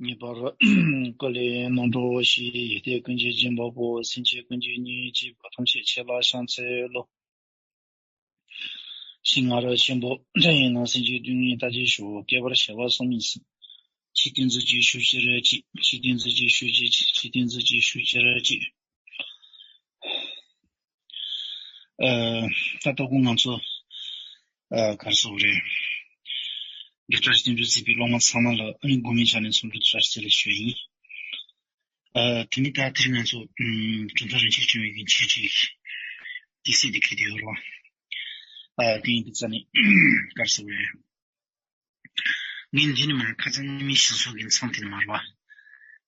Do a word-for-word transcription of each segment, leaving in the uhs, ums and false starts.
ངེས་པར་བཀའ་ལས་སྣང་གྲོལ་ཞི། ཡེ་ཤེས་ཀུན་གྱི་སྦྱིན་པ་པོ། སེམས་ཅན་ཀུན་གྱི་སྙིང་རྗེ་བ། ཐམས་ཅད་མཁྱེན་པ་ཤིན་ཏུ་ལོ། ཤིང་ར་ཆེན་པོ་འདི་ཡིན་ན། སེམས་ཅན་དོན་གཉིས་ལྟ་ཅི་ཞུ། བསྐལ་པར་བྱེ་བ་གསུམ་ཡིན་ཟིན། ཆོས་ཀུན་རྫོགས་ཅི་ཞུ་ཅི་ར་ཅི། ཆོས་ཀུན་རྫོགས་ཅི་ཞུ་ཅི་ཅི། ཆོས་ཀུན་རྫོགས་ཅི་ཞུ་ཅི་ར་ཅི། ཨ། ད་ལྟ་གུང་ང་ཚོ་ཨ་ག་རེ་ཟེར་དགོས་རེད། རྒྱལ་སྲས་བསྟན་འགྲོ་གཙོས་པའི་སློབ་མ་ཚང་མ་ལ་ཨ་ནི་དགོངས་པའི་ཆ་ནས་འཚམས་འདྲི་བཀྲ་ཤིས་བདེ་ལེགས་ཞུ་ཡ་ཡིན། ཨ། དེ་ནི་ད་དེ་རིང་ང་ཚོ་ཨམ་གྲུབ་མཐའ་རིན་ཆེན་བྱོན་པའི་གི་འཆད་ཁྲིད་ཀྱི་སྲོལ་དེ་འཁེལ་བསྡད་ཡོད་རེད་བ། ཨ། དེ་ཡིན་དུས་ཙ་ནི་ག་རེ་ཟེར་དགོས་རེད། ངས་འདི་ནི་མར་ཁ་སང་མི་ཤིང་སོགས་ཀྱི་མཚམས་དེ་ནི་མར་བ།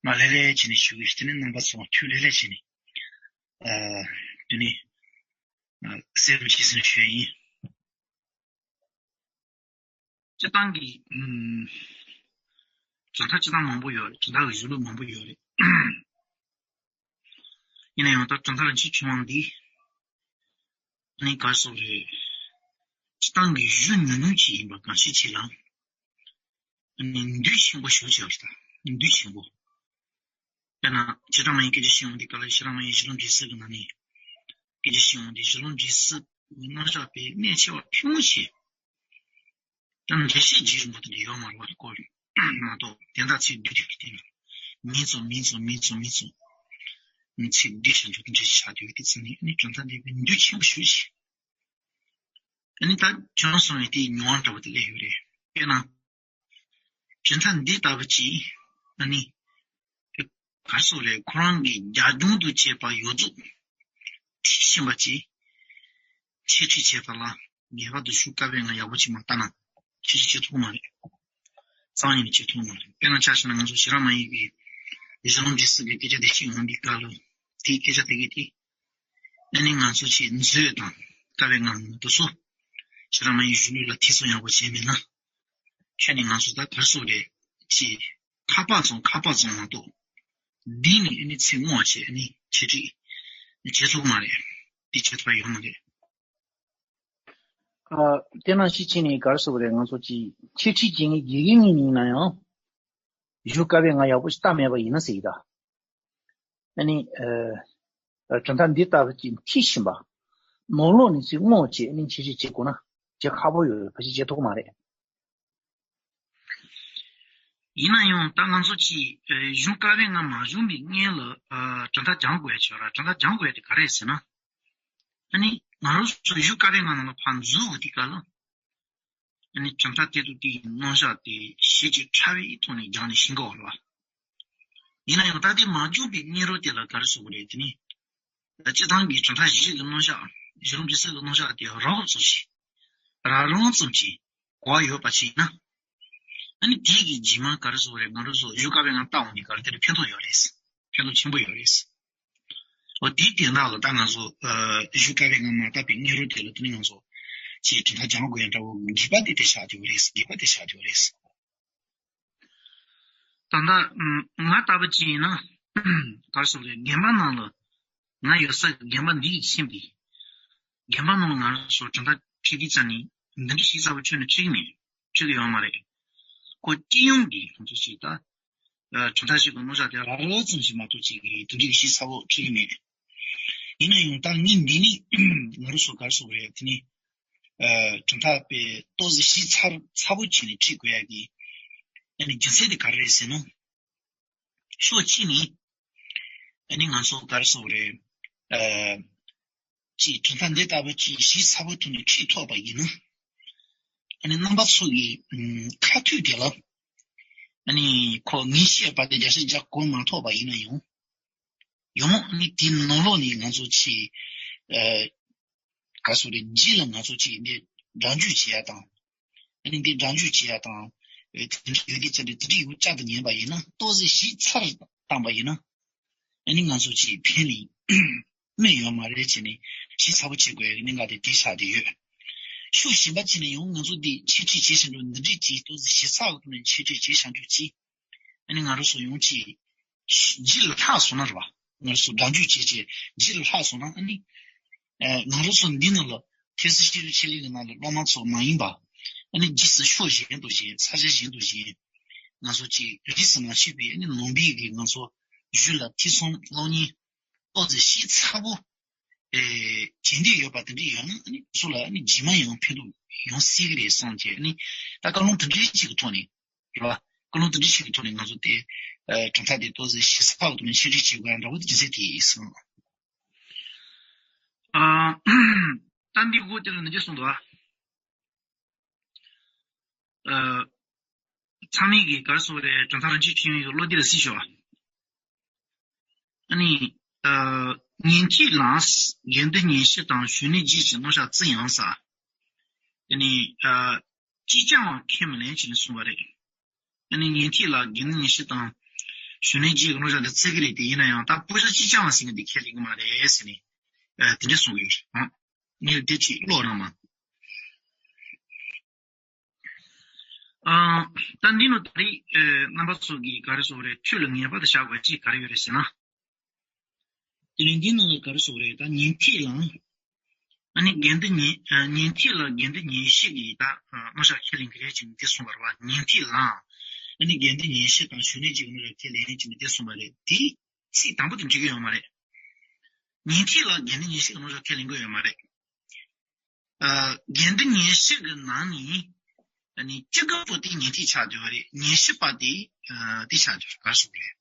མར་ལྷོད་ལྷོད་བྱས་ནས་ཞུ་གི། དེ་ནི་རྣམ་པ་ཚོ་ཐུགས་ལྷོད་ལྷོད་བྱས་ནས། ཨ། དེ་ནི། ཨ། གསན་རོགས་བྱེད་ཟེར་ཞུ་ཡ་ཡིན། སྤྱིར་བཏང་གི། ཨམ། གྲུབ་མཐའ་སྤྱིར་བཏང་མང་པོ་ཡོད་རེད། གྲུབ་མཐའ་གི་གཞུང་ལུགས་མང་པོ་ཡོད་རེད། ཡིན་ན་ཡང་ད་གྲུབ་མཐའ་རིན་ཆེན་བྱོན་པ་འདི་ནི་ག་རེ་ཟེར་དགོས་རེད། སྤྱིར་བཏང་གི་གཞུང་ཉུང་ཉུང་ཅིག་ཡིན་པ་གང་ཤེས་ཆེ་ལ། ཨ་ནི་འདུས་ཆེན་པོ་ཞེ་པོ་ཅིག་ཡོད་རེད་ད། འདུས་ཆེན་པོ། དཔེར་ན་བྱེ་བྲག་སྨྲ་བའི་སྐད་ཆ་བཤད་ཡོང་དུས་སྐབས་ལ། བྱེ་བྲག་སྨྲ་བའི་གཞི་ལུགས་འབྲས་གསུམ་གྱི་ནང་ནས་སྐད་ཆ་བཤད་ཡོང་དུས། གཞི་ལུགས་འབྲས་གསུམ་གྱི་རྣམ་གཞག་པའི་གནད་ཆེ་བ་ཕལ་མོ་ཆེ། ད་འགྲེལ་བཤད་རྒྱག་རིན་པོ་དེ་འདྲ་ཡོད་མ་རེད་བ། སྐོར་མ་གཏོགས་དོན་དག་ཚིག་བསྡུས་བསྡུས་ཀྱི་དེ་ནི་མིང་ཙམ་མིང་ཙམ་མིང་ཙམ་མིང་ཙམ། ཚིག་བསྡུས་བྱ་འཇུག་གི་འགྲེལ་བཤད་བྱ་དུས་དེ་ཚོ་ནི་ཨ་ནི་གྲུབ་མཐའ་འདི་གི་འདུས་ཆེན་པོ་ཞེ་པོ་ཅིག་ཨ་ནི་ད་བྱུང་སོང་བའི་དེའི་མྱོང་བ་འདྲ་བོ་དེ་སླེབས་ཡོད་རེད། དཔེར་ན། གྲུབ་མཐའ་འདི་ལྟ་བུ་ཅིག་ཨ་ནི། ག་རེ་ཟེར་དགོས་རེད། ཁོ་རང་གི་རྒྱབ་ལྗོངས་སུ་བྱས་པ་ཡོངས་རྫོགས་ཁྲིད་བཞིན་པ་ཅིག་འཆད་ཁྲིད་བྱེད་པ་ལ་ངེས་པར་དུ་གཞུང་བཀའ་པོད་ལྔ་ཡག་པོ་ཅིག་མ་བལྟས་ན་འཆད་ཁྲིད་བྱེད་ཐུབ་མ་རེད། རྩ་བ་ཉིད་ནས་བྱེད་ཐུབ་མ་རེད། དཔེར་ན་ཆ་བཞག་ན་ང་ཚོ་བྱེ་བྲག་སྨྲ་བའི་གི་གཞི་ལུགས་འབྲས་གསུམ་གྱི་སྐད་ཆ་དེ་བཤད་ཡོང་དུས་སྐབས་ལ། དེའི་སྐད་ཆ་དེ་གི་དེ། ཨ་ནི་ང་ཚོ་ཆེས་མཛོད་དང་བཀའ་པོད་ལྔ་དེ་ཚོ་བྱེ་བྲག་སྨྲ་བའི་གཞུང་ལུགས་ལ་ཐེ་ཚོམ་ཡག་པོ་བྱས་མེད་ན། ཁྱོད་ནི་ང་ཚོ་ད་ག་རེ་ཟེར་དགོས་རེད། ཅེས་ཁ་པར་བཙོང་ཁ་པར་བཙོང་མ་གཏོགས། འདི་ནི་ཨ་ནི་ཚིག་སྔོག་བྱས་ཨ་ནི་འཆད་ཁྲིད་བྱེད་ཐུབ་མ་རེད། འདི་བྱེད་ཐུབ་ཡོད་མ་རེད། ཨ། དེ་ནང་བཞིན་བྱས་ནས་ག་རེ་ཟེར་དགོས་རེད། ང་ཚོ་ཅིག་འཆད་ཁྲིད་བྱེད་མཁན་དགེ་རྒན་གཉིས་ཡིན་ན་ཡང་གཞུང་བཀའ་པོད་ལྔ་ཡག་པོ་ཞིག་བལྟས་མེད་པ་ཡིན་ན་ཟེར་གྱི་ད། ཨ་ནི། ཨ། གྲུབ་མཐའ་འདི་ལྟ་བུ་ཅིག་འཁྲིད་བཞིན་པ། ནང་ལོགས་ནས་ཚིག་སྔོག་བྱས་ཨ་ནི་འཆད་ཁྲིད་བྱེད་དགོས་ན་བྱེད་ཁག་པོ་ཡོད་རེད། ཕལ་ཆེར་བྱེད་ཐུབ་ཀྱི་མ་རེད། ཡིན་ན་ཡང་ད་ང་ཚོ་ཅིག་ཨ། གཞུང་བཀའ་པོད་ལྔ་མ་བྱུང་བའི་སྔོན་ལ། ཨ། གྲུབ་མཐའ་སྦྱང་དགོས་ཡ་ཅིག་ཡོད་ར། གྲུབ་མཐའ་སྦྱང་དགོས་ཡ་དེ་ག་རེ་རེད་ཟེར་ན། ཨ་ནི་ང་རང་ཚོ་གཞུང་བཀའ་པོད་ལྔ་ནང་ལ་ཕར་འཛུལ་དགོས་དུས་སྐབས་ལ། ཨ་ནི་གྲུབ་མཐའ་དེ་དང་དེའི་རྣམ་གཞག་དེ་ཞིབ་ཅིང་ཕྲ་བའི་ཐོག་ནས་སྦྱངས་ནས་ཤེས་དགོས་རེད་བ། ཡིན་ན་ཡང་ད་ལྟའི་མ་འཇོན་པའི་སྙན་རོ་དེ་ལ་ག་རེ་ཟེར་དགོས་རེད། དེ་ནི་སྤྱིར་བཏང་གི་གྲུབ་མཐའ་བཞི་གི་རྣམ་གཞག་གཞི་ལུགས་འབྲས་གསུམ་གྱི་རྣམ་གཞག་དེ་རགས་རིམ་ཙམ་ཞིག་རགས་རིམ་ཙམ་ཞིག་གོ་བ་ཡོད་པ་ཞིག་ཡིན་ན། ཨ་ནི་དེ་གི་རྗེས་མ་ག་རེ་ཟེར་དགོས་རེད། ང་རང་ཚོ་གཞུང་བཀའ་པོད་ལྔ་བལྟ་འོང་དུས་སྐབས་ལ་དེ་ལ་ཕན་ཐོགས་ཡོད་རེད། ཕན་ཐོགས་ཆེན་པོ་ཡོད་རེད། འོ་དེའི་དོན་དག་ལ་ད་ང་ཚོ་ཨ་གཞུང་བཀའ་པོད་ལྔ་མ་བལྟས་པའི་སྔོན་རོལ་དེ་ལ་དེ་ནི་ང་ཚོ་ཅིག་གྲུབ་མཐའ་སྦྱང་དགོས་ཡ་འདྲ་བོ་འགལ་བ་དེ་དེ་ཆགས་བསྡད་ཡོད་རེད། འགལ་བ་དེ་ཆགས་བསྡད་ཡོད་རེད། ད་ལྟ་ང་ལྟ་བུ་ཅིག་ཡིན་ན་ག་རེ་ཟེར་དགོས་རེད། དགོན་པ་ནང་ལ་ང་ཡོད་ས་གི་དགོན་པ་འདི་ཡིས་ཕྱིན་པའི་དགོན་པ་ནང་ལ་ང་རང་ཚོ་གྲུབ་མཐའ་ཁྲིད་དུས་ཙམ་ནས་འདི་འདྲ་ཞིབ་ཚགས་པོ་ཁྱོན་ནས་ཁྲིད་ཀྱི་མེད། ཁྲིད་ཀྱི་ཡོད་མ་རེད། ཁོ་སྤྱི་ཡོངས་ཀྱི་ང་ཚོ་ཞིག་ད། ཨ། གྲུབ་མཐའ་ཞིག་གི་རྣམ་གཞག་དེ་རགས་རིམ་ཙམ་ཞིག་མ་གཏོགས་ཅིག་གི་དེ་འདྲའི་ཞིབ་ཚགས་པོ་ཁྲིད་ཀྱི་མེད། ཡིན་ན་ཡང་ད་ངས་འདི་ནི་ང་རང་ཚོ་ག་རེ་ཟེར་དགོས་རེད། དེ་ནི་ཨ་གྲུབ་མཐའ་དཔེ་ཏོག་ཙམ་ཞིབ་ཚགས་ཚགས་པོ་བྱས་ནས་ཁྲིད་དགོས་ཡ་གི་ཨ་ནི་རྒྱུ་མཚན་དེ་ག་རེ་རེད་ཟེར་ན། ཕྱོགས་གཅིག་ནས་ཨ་ནི་ང་ཚོ་ག་རེ་ཟེར་དགོས་རེད། ཨ་ཅིག་གྲུབ་མཐའ་འདི་ལྟ་བུ་ཅིག་ཞིབ་ཚགས་པོ་ཐོག་ནས་ཁྲིད་ཐུབ་པ་ཡིན་ན། ཨ་ནི་རྣམ་པ་ཚོ་གི་ཨམ་ཁ་ཐུག་དེ་ལ་ཨ་ནི་ཁོ་ངས་བཤད་པ་དེ་རྒྱབ་བཤད་རྒྱག་གོ་མ་ཐུབ་པ་ཡིན་ན་ཡང་། ཡང་ཨ་ནི་དེའི་ནང་ལོགས་ནས་ང་ཚོ་ཅིག་ཨ་ག་རེ་ཟེར་དགོས་རེད། རྗེས་ལ་ང་ཚོ་ཅིག་འདི་སྒྲ་འཇུག་བྱེད་ཡ་དང་། ཨ་ནི་འདི་སྒྲ་འཇུག་བྱེད་ཡ་དང་། ཨེ་དེ་འདྲ་ཡོད་དུས་ཙམ་དུ་དེ་འདྲའི་ཡོད་བཅའ་དུ་ཉན་པ་ཡིན་ན། ཏོག་ཙམ་ཞིབ་ཚགས་བཏང་པ་ཡིན་ན། ཨ་ནི་ང་ཚོ་ཅིག་ཕན་ནི་མེད་ཡོད་མ་རེད་བྱས་ནས་ཞིབ་ཚགས་པོ་བྱེད་དགོས་ཡ་གི་གནད་འགག་དེ་དེ་ཆགས་བསྡད་ཡོད། ཕྱོགས་གཞན་པ་བྱས་ནས་ཡང་ང་ཚོ་འདི་འཆད་ཁྲིད་བྱེད་བཞིན་དུ་འདི་འདྲའི་ཅིག་ཏོག་ཙམ་ཞིབ་ཚགས་པོ་ཐོག་ནས་འཆད་ཁྲིད་བྱེད་བཞིན་དུ་ཅིག་ཨ་ནི་ང་རང་ཚོ་ཡང་ཅིག་རྗེས་ལ་ལྷག་སོང་ན་རེད་བ། ང་རང་ཚོ་སྒྲ་འཇུག་བྱེད་བྱེད་རྗེས་ལ་ལྷག་སོང་ན་ཨ་ནི། ཨ་ང་རང་ཚོ་འདི་ནང་ལ་ཐེག་ཆེན་སྤྱི་ལོའི་ཆེད་ལས་ཀྱི་ནང་ལ་སློབ་མ་ཚོ་མ་ཡིན་པ། ཨ་ནི་རྗེས་སུ་ཕྱོགས་གཞན་དུ་གཞན་ས་ཆ་གཞན་དུ་གཞན། ང་ཚོ་ཅིག་རིས་སུ་མ་ཆད་པའི་ཨ་ནི་ནང་པའི་གི་ང་ཚོ་གཞུང་ལ་ཐེ་ཚོམ་གློག་བརྙན་ཏོག་ཙམ་ཤེས་ཚ་པོ་ཨེ་བྱེད་འདོད་ཡོད་པ་དེ་འདྲ་ཡོད་ན་ཨ་ནི་ཁོ་ཚོ་ལ་ཨ་ནི་རྗེས་མ་ཡང་ཕན་ཐོགས་ཡོང་སྲིད་ཀྱི་རེད་བསམ་བྱས་ཨ་ནི་ད་བཀའ་ལུང་དེ་འདྲའི་ཅིག་གི་ཐོག་ནས་རེད་བ། བཀའ་ལུང་དེ་འདྲའི་ཅིག་གི་ཐོག་ནས་ང་ཚོ་དེ་ཨེ་གྲུབ་མཐའ་དེ་ཏོག་ཙམ་ཞིབ་ཚགས་པོ་དང་ཤེས་རིག་བྱེད་དགོས་ཡ་འདྲ་བོ་དེ་ཅི་ཟེར་དེ་ཡིན་སོང་། ཨ་ད་འདི་གོ་དེ་ལ་འདི་འདྲ་གསུངས་འདུག་ཨ། ཨ། ཚང་མས་ཀྱི་ག་རེ་ཟེར་དགོས་རེད། གྲུབ་མཐའ་རང་གཅེས་ཁྱོན་ཡོངས་ཀྱི་བློ་འདི་ལ་སྲིད་ཤོག་ཨ་ནི། ཨ། ཉན་ཐོས་ལ། དགེ་འདུན་ཉེར་བཞི་དང་གཞོན་ནུའི་རྗེ་ཞེས་རྣམ་གཞག་བརྩི་ཡང་ཟེར། ཨ་ནི། ཨ། ཅིས་ཀྱང་བ་ཁས་མི་ལེན་ཞེས་གསུངས་པ་རེད། ཨ་ནི་ཉན་ཐོས་ལ་དགེ་འདུན་ཉེར་བཞི་དང་གཞོན་ནུའི་རྗེ་ཀྱི་རྣམ་གཞག་འདི་བརྩི་གི་རེད་དེ། ཡིན་ན་ཡང་ད་སྤུ་ཆ་ཅིས་ཀྱང་བ་ཟེར་མཁན་འདི་ཁས་ལེན་གི་མ་རེད་ཟེར་ནས། ཨ། དེ་འདྲ་གསུངས་ཡོད་རེད། ཨ། ངས་དེ་ཅིག་ཀློག་རང་མ། ཨ། ད་འདི་ནི་ད་རེས་ཨ་རྣམ་པ་ཚོ་གིས་ག་རེ་ཟེར་དགོས་རེད། ཐོས་ལ་ངེས་པར་དུ་བཞག་དགོས་ཅིག་ག་རེ་ཡོད་རེད་ཟེར་ན། དེ་ནས་འདི་ནང་ལ་ག་རེ་ཟེར་དགོས་རེད། ད་ཉན་ཐོས་ལ། ཨ་ནི་དགེ་འདུན་ཉེ་ཨ། ཉན་ཐོས་ལ་དགེ་འདུན་ཉེར་བཞི་གི་ད་ཨ་རྣམ་གཞག་ཁས་ལེན་གི་རེད་ཅེས་འདི་གསུངས་པ་རེད་བ། ཉན་ཐོས་ལ། ཨ་ནི་དགེ་འདུན་ཉེར་བཞི་དང་གཞོན་ནུའི་རྗེ་གི་རྣམ་གཞག་ཁས་ལེན་ཅེས་འདི་གསུངས་པ་རེད། དེ་ཚིག་དང་པོ་དེ་འགྲིག་གི་ཡོད་མ་རེད། ཉན་ཐོས་ལ་དགེ་འདུན་ཉེར་བཞི་གི་རྣམ་གཞག་ཁས་ལེན་གི་ཡོད་མ་རེད། ཨ། དགེ་འདུན་ཉེར་བཞི་གི་ནང་ནས་ཨ་ནི་གཅིག་པོ་དེ་ཉན་ཐོས་ཆགས་བསྡད་པ་རེད། ཉེར་བཞི་པ་དེ་ཨ་དེ་ཆགས་བསྡད་པ་རེད། ག་རེ་ཟེར་དགོས་རེད།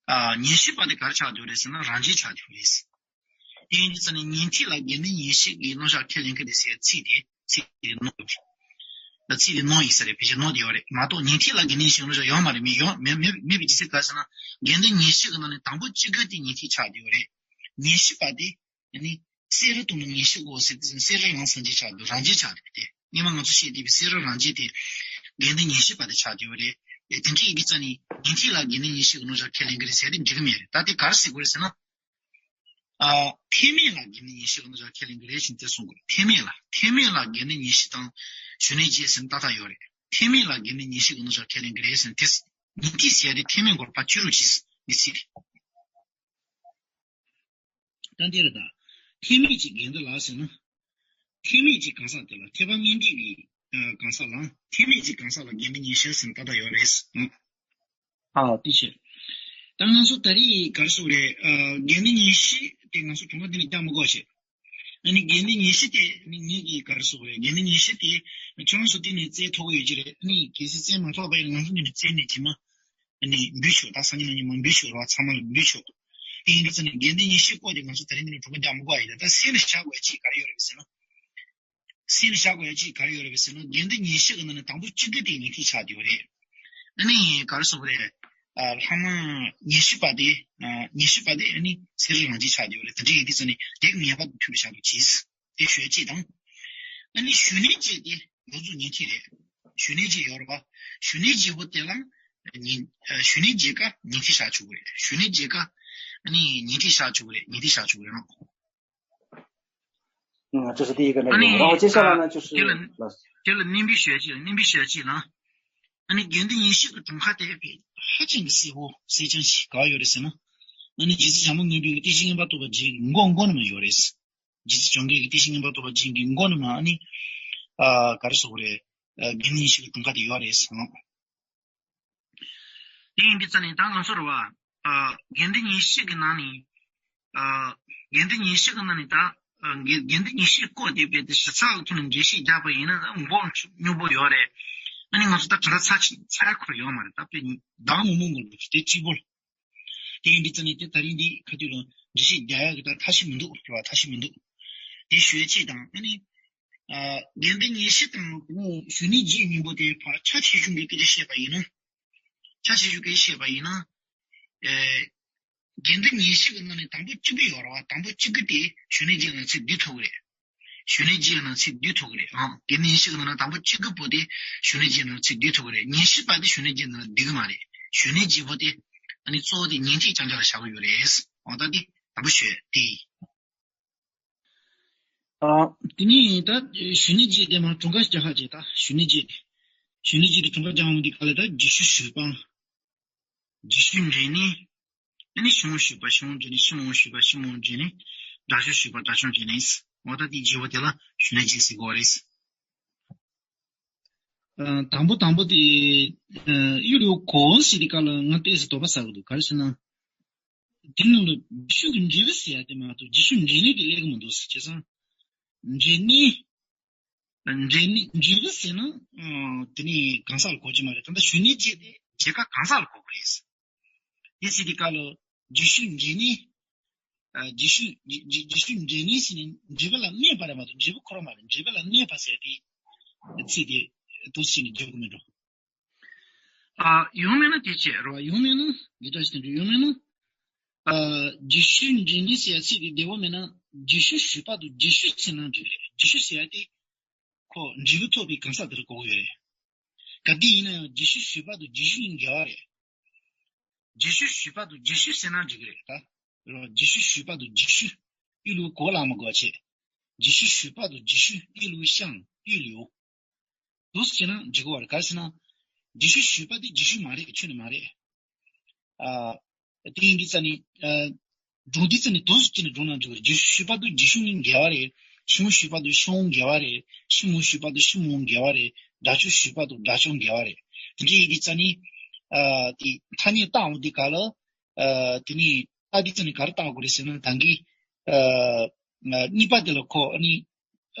ཨ། ཉེར་བཞི་པ་དེ་ག་རེ་ཆགས་བསྡད་པ་རེད་ཟེར་ན་རང་རྒྱལ་ཆགས་བསྡད་པ་རེད། དེ་ཡིན་དུས་ཙ་ནས་ཉན་ཐོས་ལ་དགེ་འདུན་ཉེར་བཞི་གི་རྣམ་གཞག་ཁས་ལེན་གི་རེད་ཟེར་ཚིག་དེ་ཚིག་དེ་ནོར་ཡོད་རེད། ཚིག་དེ་ནོར་ཡིན་ས་རེད། ཕལ་ཆེར་ནོར་བསྡད་ཡོད་རེད་མ་གཏོགས་ཉན་ཐོས་ལ་དགེ་འདུན་ཉེར་བཞི་གི་རྣམ་གཞག་ཡོད་མ་རེད། མེད་ཡོད་མེད་མེད་པའི་རྒྱུ་མཚན་ག་རེ་ཟེར་ན་དགེ་འདུན་ཉེར་བཞི་གི་ནང་ནས་དང་པོ་གཅིག་པོ་དེ་ཉན་ཐོས་ཆགས་བསྡད་ཡོད་རེད། ཉེར་བཞི་པ་དེ། ཨ་ནི། སེ་ར་སྟོང་ནི་ཉེར་བཞི་གོ་ཟེར་དུས་སེ་ར་རང་སངས་རྒྱས་ཆགས་འདུག་རང་རྒྱལ་ཆགས་འདུག་དེ་སྔོན་མ་ང་ཚོ་བཤད་བསྡད་པའི་སེ་ར་རང་རྒྱལ་དེ་དགེ་འདུན་ཉེར་བཞི་པ་དེ་ཆགས་བསྡད་པ་རེད། དེ་འདྲའི་ཡིན་དུས་ཙ་ནས་ཉན་ཐོས་ལ་དགེ་འདུན་ཉེར་བཞི་གི་རྣམ་གཞག་ཁས་ལེན་གི་རེད་ཟེར་དེ་འགྲིག་གི་མེད་རེད། ད་དེ་ག་རེ་ཟེར་དགོས་རེད་ཟེར་ན། ཨ། ཐེག་དམན་ལ་དགེ་འདུན་ཉེར་བཞི་གི་རྣམ་གཞག་ཁས་ལེན་གི་རེད་ཅེས་དེ་གསུང་དགོས་རེད། ཐེག་དམན་ལ། ཐེག་དམན་ལ་དགེ་འདུན་ཉེར་བཞི་དང་གཞོན་ནུའི་རྗེ་ཟེར་ན་ཏག་ཏག་ཡོད་རེད། ཐེག་དམན་ལ་དགེ་འདུན་ཉེར་བཞི་གི་རྣམ་གཞག་ཁས་ལེན་གི་རེད་ཟེར་ན་དེ་ཉན་ཐོས་ཟེར་དེ་ཐེག་དམན་སྐོར་ཕར་བཅུག་རོགས་གྱིས་མི་སྲིད། ད་འདིར་ད། ཐེག་དམན་གྱི་དགེ་འདུན་ལ་ཟེར་ན། ཐེག་དམན་གྱི་གང་ཟག་དེ་ལ་ཐེག་པ་དངོས་འབྲེལ་གྱི་གང་ཟག་ལ་ཐེག་དམན་གྱི་གང་ཟག་ལ་དགེ་འདུན་ཉེར་བཞི་ཟེར་ན་ཏག་ཏག་ཡོད་རེད། ཨ། དེ་བྱས། ད་ང་ཚོ་ད་རེས་ག་རེ་ཟེར་དགོས་རེད། དགེ་འདུན་ཉེར་བཞི་དེ་ང་ཚོ་གྲངས་ཀ་འདི་ནས་རྒྱག་མི་དགོས་བྱས། ཨ་ནི་དགེ་འདུན་ཉེར་བཞི་དེ་ནི་ངེད་ཀྱིས་ག་རེ་ཟེར་དགོས་རེད། དགེ་འདུན་ཉེར་བཞི་དེ་ཁྱོད་རང་ཚོ་དེ་ནས་བཙལ་ཐུབ་ཀྱི་ཡོད་ཀྱི་རེད། ཨ་ནི་གལ་སྲིད་བཙལ་མ་ཐུབ་པ་ཡིན་ན་ང་ཚོ་འདི་ནས་བཙལ་ནས་རྗེས་མ། ཨ་ནི་འབུལ་ཆོག་ད་སང་ཉིན་གནངས་ཉིན་མ་འབུལ་ཆོག་རོགས་ཚང་མ་ལ་འབུལ་ཆོག་དེ་ཡིན་དུས་ཙ་ནས་དགེ་འདུན་ཉེར་བཞི་སྐོར་དེ་ང་ཚོ་ད་རིང་འདི་ནས་གྲངས་ཀ་རྒྱག་མི་དགོས་ཡ་ཡིན། ད་སེམས་ལ་བཞག་དགོས་ཡ་ཅིག་ག་རེ་ཡོད་རེད་ཟེར་ན། སེམས་ལ་བཞག་དགོས་ཡ་ཅིག་ག་རེ་ཡོད་རེད་ཟེར་ན་དགེ་འདུན་ཉེར་བཞི་གི་ནང་ནས་དང་པོ་གཅིག་གི་དེ་ཉན་ཐོས་ཆགས་བསྡད་ཡོད་རེད། ཨ་ནི་ག་རེ་ཟེར་དགོས་རེད། ཨ། ལྷག་མ་ཉེར་བཞི་པ་དེ། ཨ། ཉེར་བཞི་པ་དེ་ཨ་ནི་སེ་ར་རང་བཞིན་ཆགས་བསྡད་ཡོད་རེད། དེ་འདྲ་ཡིན་དུས་ཙ་ནས་དེ་གི་ངེས་པར་དུ་ཐུགས་ལ་བཞག་རོགས་གྱིས། དེ་ཞུ་ཡ་གཅིག་དང་། ཨ་ནི་གཞོན་ནུའི་རྗེ་དེ་ཡོངས་རྫོགས་ཉན་ཐོས་རེད། གཞོན་ནུའི་རྗེ་ཡོད་རེད་པ། གཞོན་ནུའི་རྗེ་པོ་དེ་ལ་ཉན། ཨ། གཞོན་ནུའི་རྗེ་ཀ་ཉན་ཐོས་ཆགས་ཆོག་གི་རེད། གཞོན་ནུའི་རྗེ་ཀ་ཨ་ནི་ཉན་ཐོས་ཆགས་ཆོག་གི་རེད། ཉན་ཐོས་ཆགས་ཆོག་གི་རེད། 嗯，这是第一个内容。然后接下来呢，就是 དེ་ལ་དེ་ལ་གནན་པོའི་ཞལ་གྱིས། གནན་པོའི་ཞལ་གྱིས་ལ། ཨ་ནི་དགེ་འདུན་ཉེར་བཞི་གི་གྲངས་ཀ་དེ་ཧ་ཅང་གི་གསལ་པོ་གསལ་རྐྱང་ཞིག་ག་པར་ཡོད་རེད་ཟེར་ན། ཨ་ནི་རྗེ་བཙུན་བྱམས་མགོན་པའི་བསྟན་བཅོས་མངོན་པར་རྟོགས་པ་རྒྱན་གྱི་མགོ་མགོ་ནས་མར་ཡོད་རེད། རྗེ་བཙུན་བྱོན་མཁན་གྱི་བསྟན་བཅོས་མངོན་པར་རྟོགས་པ་རྒྱན་གྱི་མགོ་ནས་མར་ཨ་ནི། ཨ། ག་རེ་ཟེར་དགོས་རེད། ཨ། དགེ་འདུན་ཉེར་བཞི་གི་གྲངས་ཀ་དེ་ཡོད་རེད་ཟེར་ན། དེ་ཡིན་དུས་ཙ་ནས་ད་ང་ཚོ་རེད་བ། ཨ། དགེ་འདུན་ཉེར་བཞི་གི་ནང་ནས། ཨ། དགེ་འདུན་ཉེར་བཞི་གི་ནང་ནས་ད། ཨ། དགེ་དགེ་འདུན་ཉེར་བཞི་སྐོར་དེ་དཔེ་དེ་ཞིབ་ཚགས་ཀྱི་ཐོག་ནས་འགྲེལ་བཤད་རྒྱག་པ་ཡིན་ན་མགོ་སྙོམས་པོ་ཡོད་རེད། ཨ་ནི་ང་ཚོ་ད་གྲངས་ཀ་ཚར་ཚར་ཁུར་ཡོད་མ་རེད། ད་དཔེ་ཟླ་མང་པོ་འགོར་འདུག་དེ་གཅིག་པོ། དེ་ཡིན་དུས་ཙ་ནས་དེ་ད་རིང་འདི་ཁ་ཐུག་ལ་འགྲེལ་བཤད་རྒྱག་ཡག་གི་ད་ཐབས་ཤེས་མི་འདུག་རེད་བ། ཐབས་ཤེས་མི་འདུག་དེ་ཞུ་ཡ་གཅིག་དང་། ཨ་ནི། ཨ། དགེ་འདུན་ཉེར་བཞི་དང་དེ་ནས་གཞོན་ནུའི་རྗེ་གཉིས་པོ་དེ་ཕར་ཆ་ཆེ་ཆུང་གི་སྐད་ཆ་བཤད་པ་ཡིན་ན། ཆ་ཆེ་ཆུང་སྐད་ཆ་བཤད་པ་ཡིན་ན། ཨེ། དགེ་འདུན་ཉེར་བཞི་གི་ནང་ནས་དང་པོ་གཅིག་པུ་ཡོད་རེད་བ། དང་པོ་གཅིག་པུ་དེ་གཞོན་ནུའི་རྗེ་ནང་ཚུད་བསྡད་ཐུབ་ཀྱི་རེད། གཞོན་ནུའི་རྗེ་ནང་ཚུད་བསྡད་ཐུབ་ཀྱི་རེད། ཨང་། དགེ་འདུན་ཉེར་བཞི་གི་ནང་ན་དང་པོ་གཅིག་པུ་དེ་གཞོན་ནུའི་རྗེ་ནང་ཚུད་བསྡད་ཐུབ་ཀྱི་རེད། ཉེར་བཞི་པ་དེ་གཞོན་ནུའི་རྗེ་ནང་བསྡད་ཀྱི་མ་རེད། གཞོན་ནུའི་རྗེ་པོ་དེ་ཨ་ནི་གཙོ་བོ་དེ་ཉན་ཐོས་རྐྱང་རྐྱང་ལ་བཞག་གི་ཡོད་རེད། འོ་ད་དེ་དང་པོ་ཞུས་དེ་ཡིན། ཨ། དེ་ནས་ད་གཞོན་ནུའི་རྗེ་དེ་མར་གྲངས་ཀ་རྒྱག་ཧ་ཅེ། ད་གཞོན་ནུའི་རྗེ་དེ། གཞོན་ནུའི་རྗེ་དེ་གྲངས་ཀ་རྒྱག་འོང་དུས་ག་ལ་ད་རྗེས་ཤུལ་ཞུས་པ། རྗེས་ཤུལ་འབྲས་གནས། ཨ་ནི་ཕྱི་མ་ཞུས་པ། ཕྱི་མ་འབྲས་གནས། ཕྱི་མ་ཞུས་པ། ཕྱི་མ་འབྲས་གནས། དགྲ་ཤུལ་ཞུས་པ། དགྲ་ཤུལ་འབྲས་གནས། འོ་ད་དེའི་རྗེས་པ་དེ་ལ་གཞོན་ནུའི་རྗེ་ཟེར་དགོས་པ་རེད། ཨ། དང་པོ་དང་པོ་དེ། ཨ། གཡུ་ལེའུ་གོ་ཟེར་དེ་ག་ལ་ང་ཏོག་ཙམ་དོགས་པ་ཟ་གི་འདུག་ག་རེ་ཟེར་ན། དེ་ནང་ལ་རྗེས་ཤུལ་གྱི་འབྲས་བུ་ཟེར་ཡ་དེ་མ་གཏོགས་རྗེས་ཤུལ་འབྲས་གནས་དེ་སླེབས་ཀྱི་མི་འདུག་བྱས་ཙང་། འབྲས་གནས། འབྲས་གནས་འབྲས་བུ་ཟེར་ན། ཨ། དེ་ནི་གང་ཟག་ལ་གོ་གི་མ་རེད། ད་ལྟ་ཞུ་ནས་བྱས་ཏེ་བྱེད་ཀ་གང་ཟག་ལ་གོ་གི་རེད། དེ་ཟེར་དེ་ག་ལ་རྗེས་ཤུལ་འབྲས་གནས། ཨ། རྗེས་ཤུལ་རྗེས་རྗེས་ཤུལ་འབྲས་གནས་ཟེར་ནས་འབྲས་བུ་ལ་གནས་པ་རེད་མ་གཏོགས་འབྲས་བུ་ཁོ་རང་མ་རེད། འབྲས་བུ་ལ་གནས་པ་ཟེར་དེ་ཚིག་དེ་ཏོག་ཙམ་ནས་འཇོག་གི་མི་འགྲོ། ཨ། ཡང་མིན་ན་དེ་བྱས་རོ། ཡང་མིན་ན་འདི་ལྟར་ཞིག་དེ་འདྲ་ཡང་མིན་ན། ཨ། རྗེས་ཤུལ་འབྲས་གནས་ཟེར་ཡ་ཚིག་དེ་བདེ་བོ་མིན་ན་རྗེས་ཤུལ་ཞུས་པ་དང་རྗེས་ཤུལ་ཟེར་ན་འགྲིག་རེད། རྗེས་ཤུལ་ཟེར་ཡ་དེ་ཁོ་འབྲས་བུ་ཐོབ་པའི་གང་ཟག་དེར་གོ་གི་ཡོད་རེད། ག་དུས་ཡིན་ན་ཡང་རྗེས་ཤུལ་ཞུས་པ་དང་རྗེས་ཤུལ་གཉིས་འགལ་བ་རེད། རྗེས་ཤུལ་ཞུས་པ་དང་རྗེས་ཤུལ་ཟེར་ན་འགྲིག་གི་རེད་ད། རེད་བ། རྗེས་ཤུལ་ཞུས་པ་དང་རྗེས་ཤུལ། གཡུ་ལེའུ་གོ་ལ་མ་གོ་བ་བྱས། རྗེས་ཤུལ་ཞུས་པ་དང་རྗེས་ཤུལ་གཡུ་ལེའུ་ཤང་གཡུ་ལེའུ། འདུག་སེ་བྱས་ན་འགྲིག་གི་ཡོད་རེད། ག་རེ་ཟེར་ན། རྗེས་ཤུལ་ཞུས་པ་དེ་རྗེས་ཤུལ་མ་རེད། ཁྱོན་ནས་མ་རེད། ཨ། དེ་ཡིན་དུས་ཙ་ནི། ཨ། སྒྲུང་འདི་ཙ་ནི་འདུག་སེ་བྱས་ནས་སྒྲུང་ནང་འཇུག་རེད། རྗེས་ཤུལ་ཞུས་པ་དང་རྗེས་ཤུལ་གཉིས་འགལ་བ་རེད། ཤིང་ཞུས་པ་དང་ཤིང་འགལ་བ་རེད། ཤིང་མོ་ཞུས་པ་དང་ཤིང་མོ་འགལ་བ་རེད། སྦྲ་ཆུ་ཞུས་པ་དང་སྦྲ་ཆུ་འགལ་བ་རེད། དེ་འདྲ་ཡིན་དུས་ཙ་ནི། ཨ། དེ་ཐ་སྙད་བཏགས་འོང་དུས་ག་ལ། ཨ། དེ་ནི་བཏགས་དུས་ཙ་ནི་ག་རེ་བཏགས་དགོས་རེད་ཟེར་ན་ད་གིན། ཨ། གཉིས་པ་དེ་ལ་ཁོ་ཨ་ནི།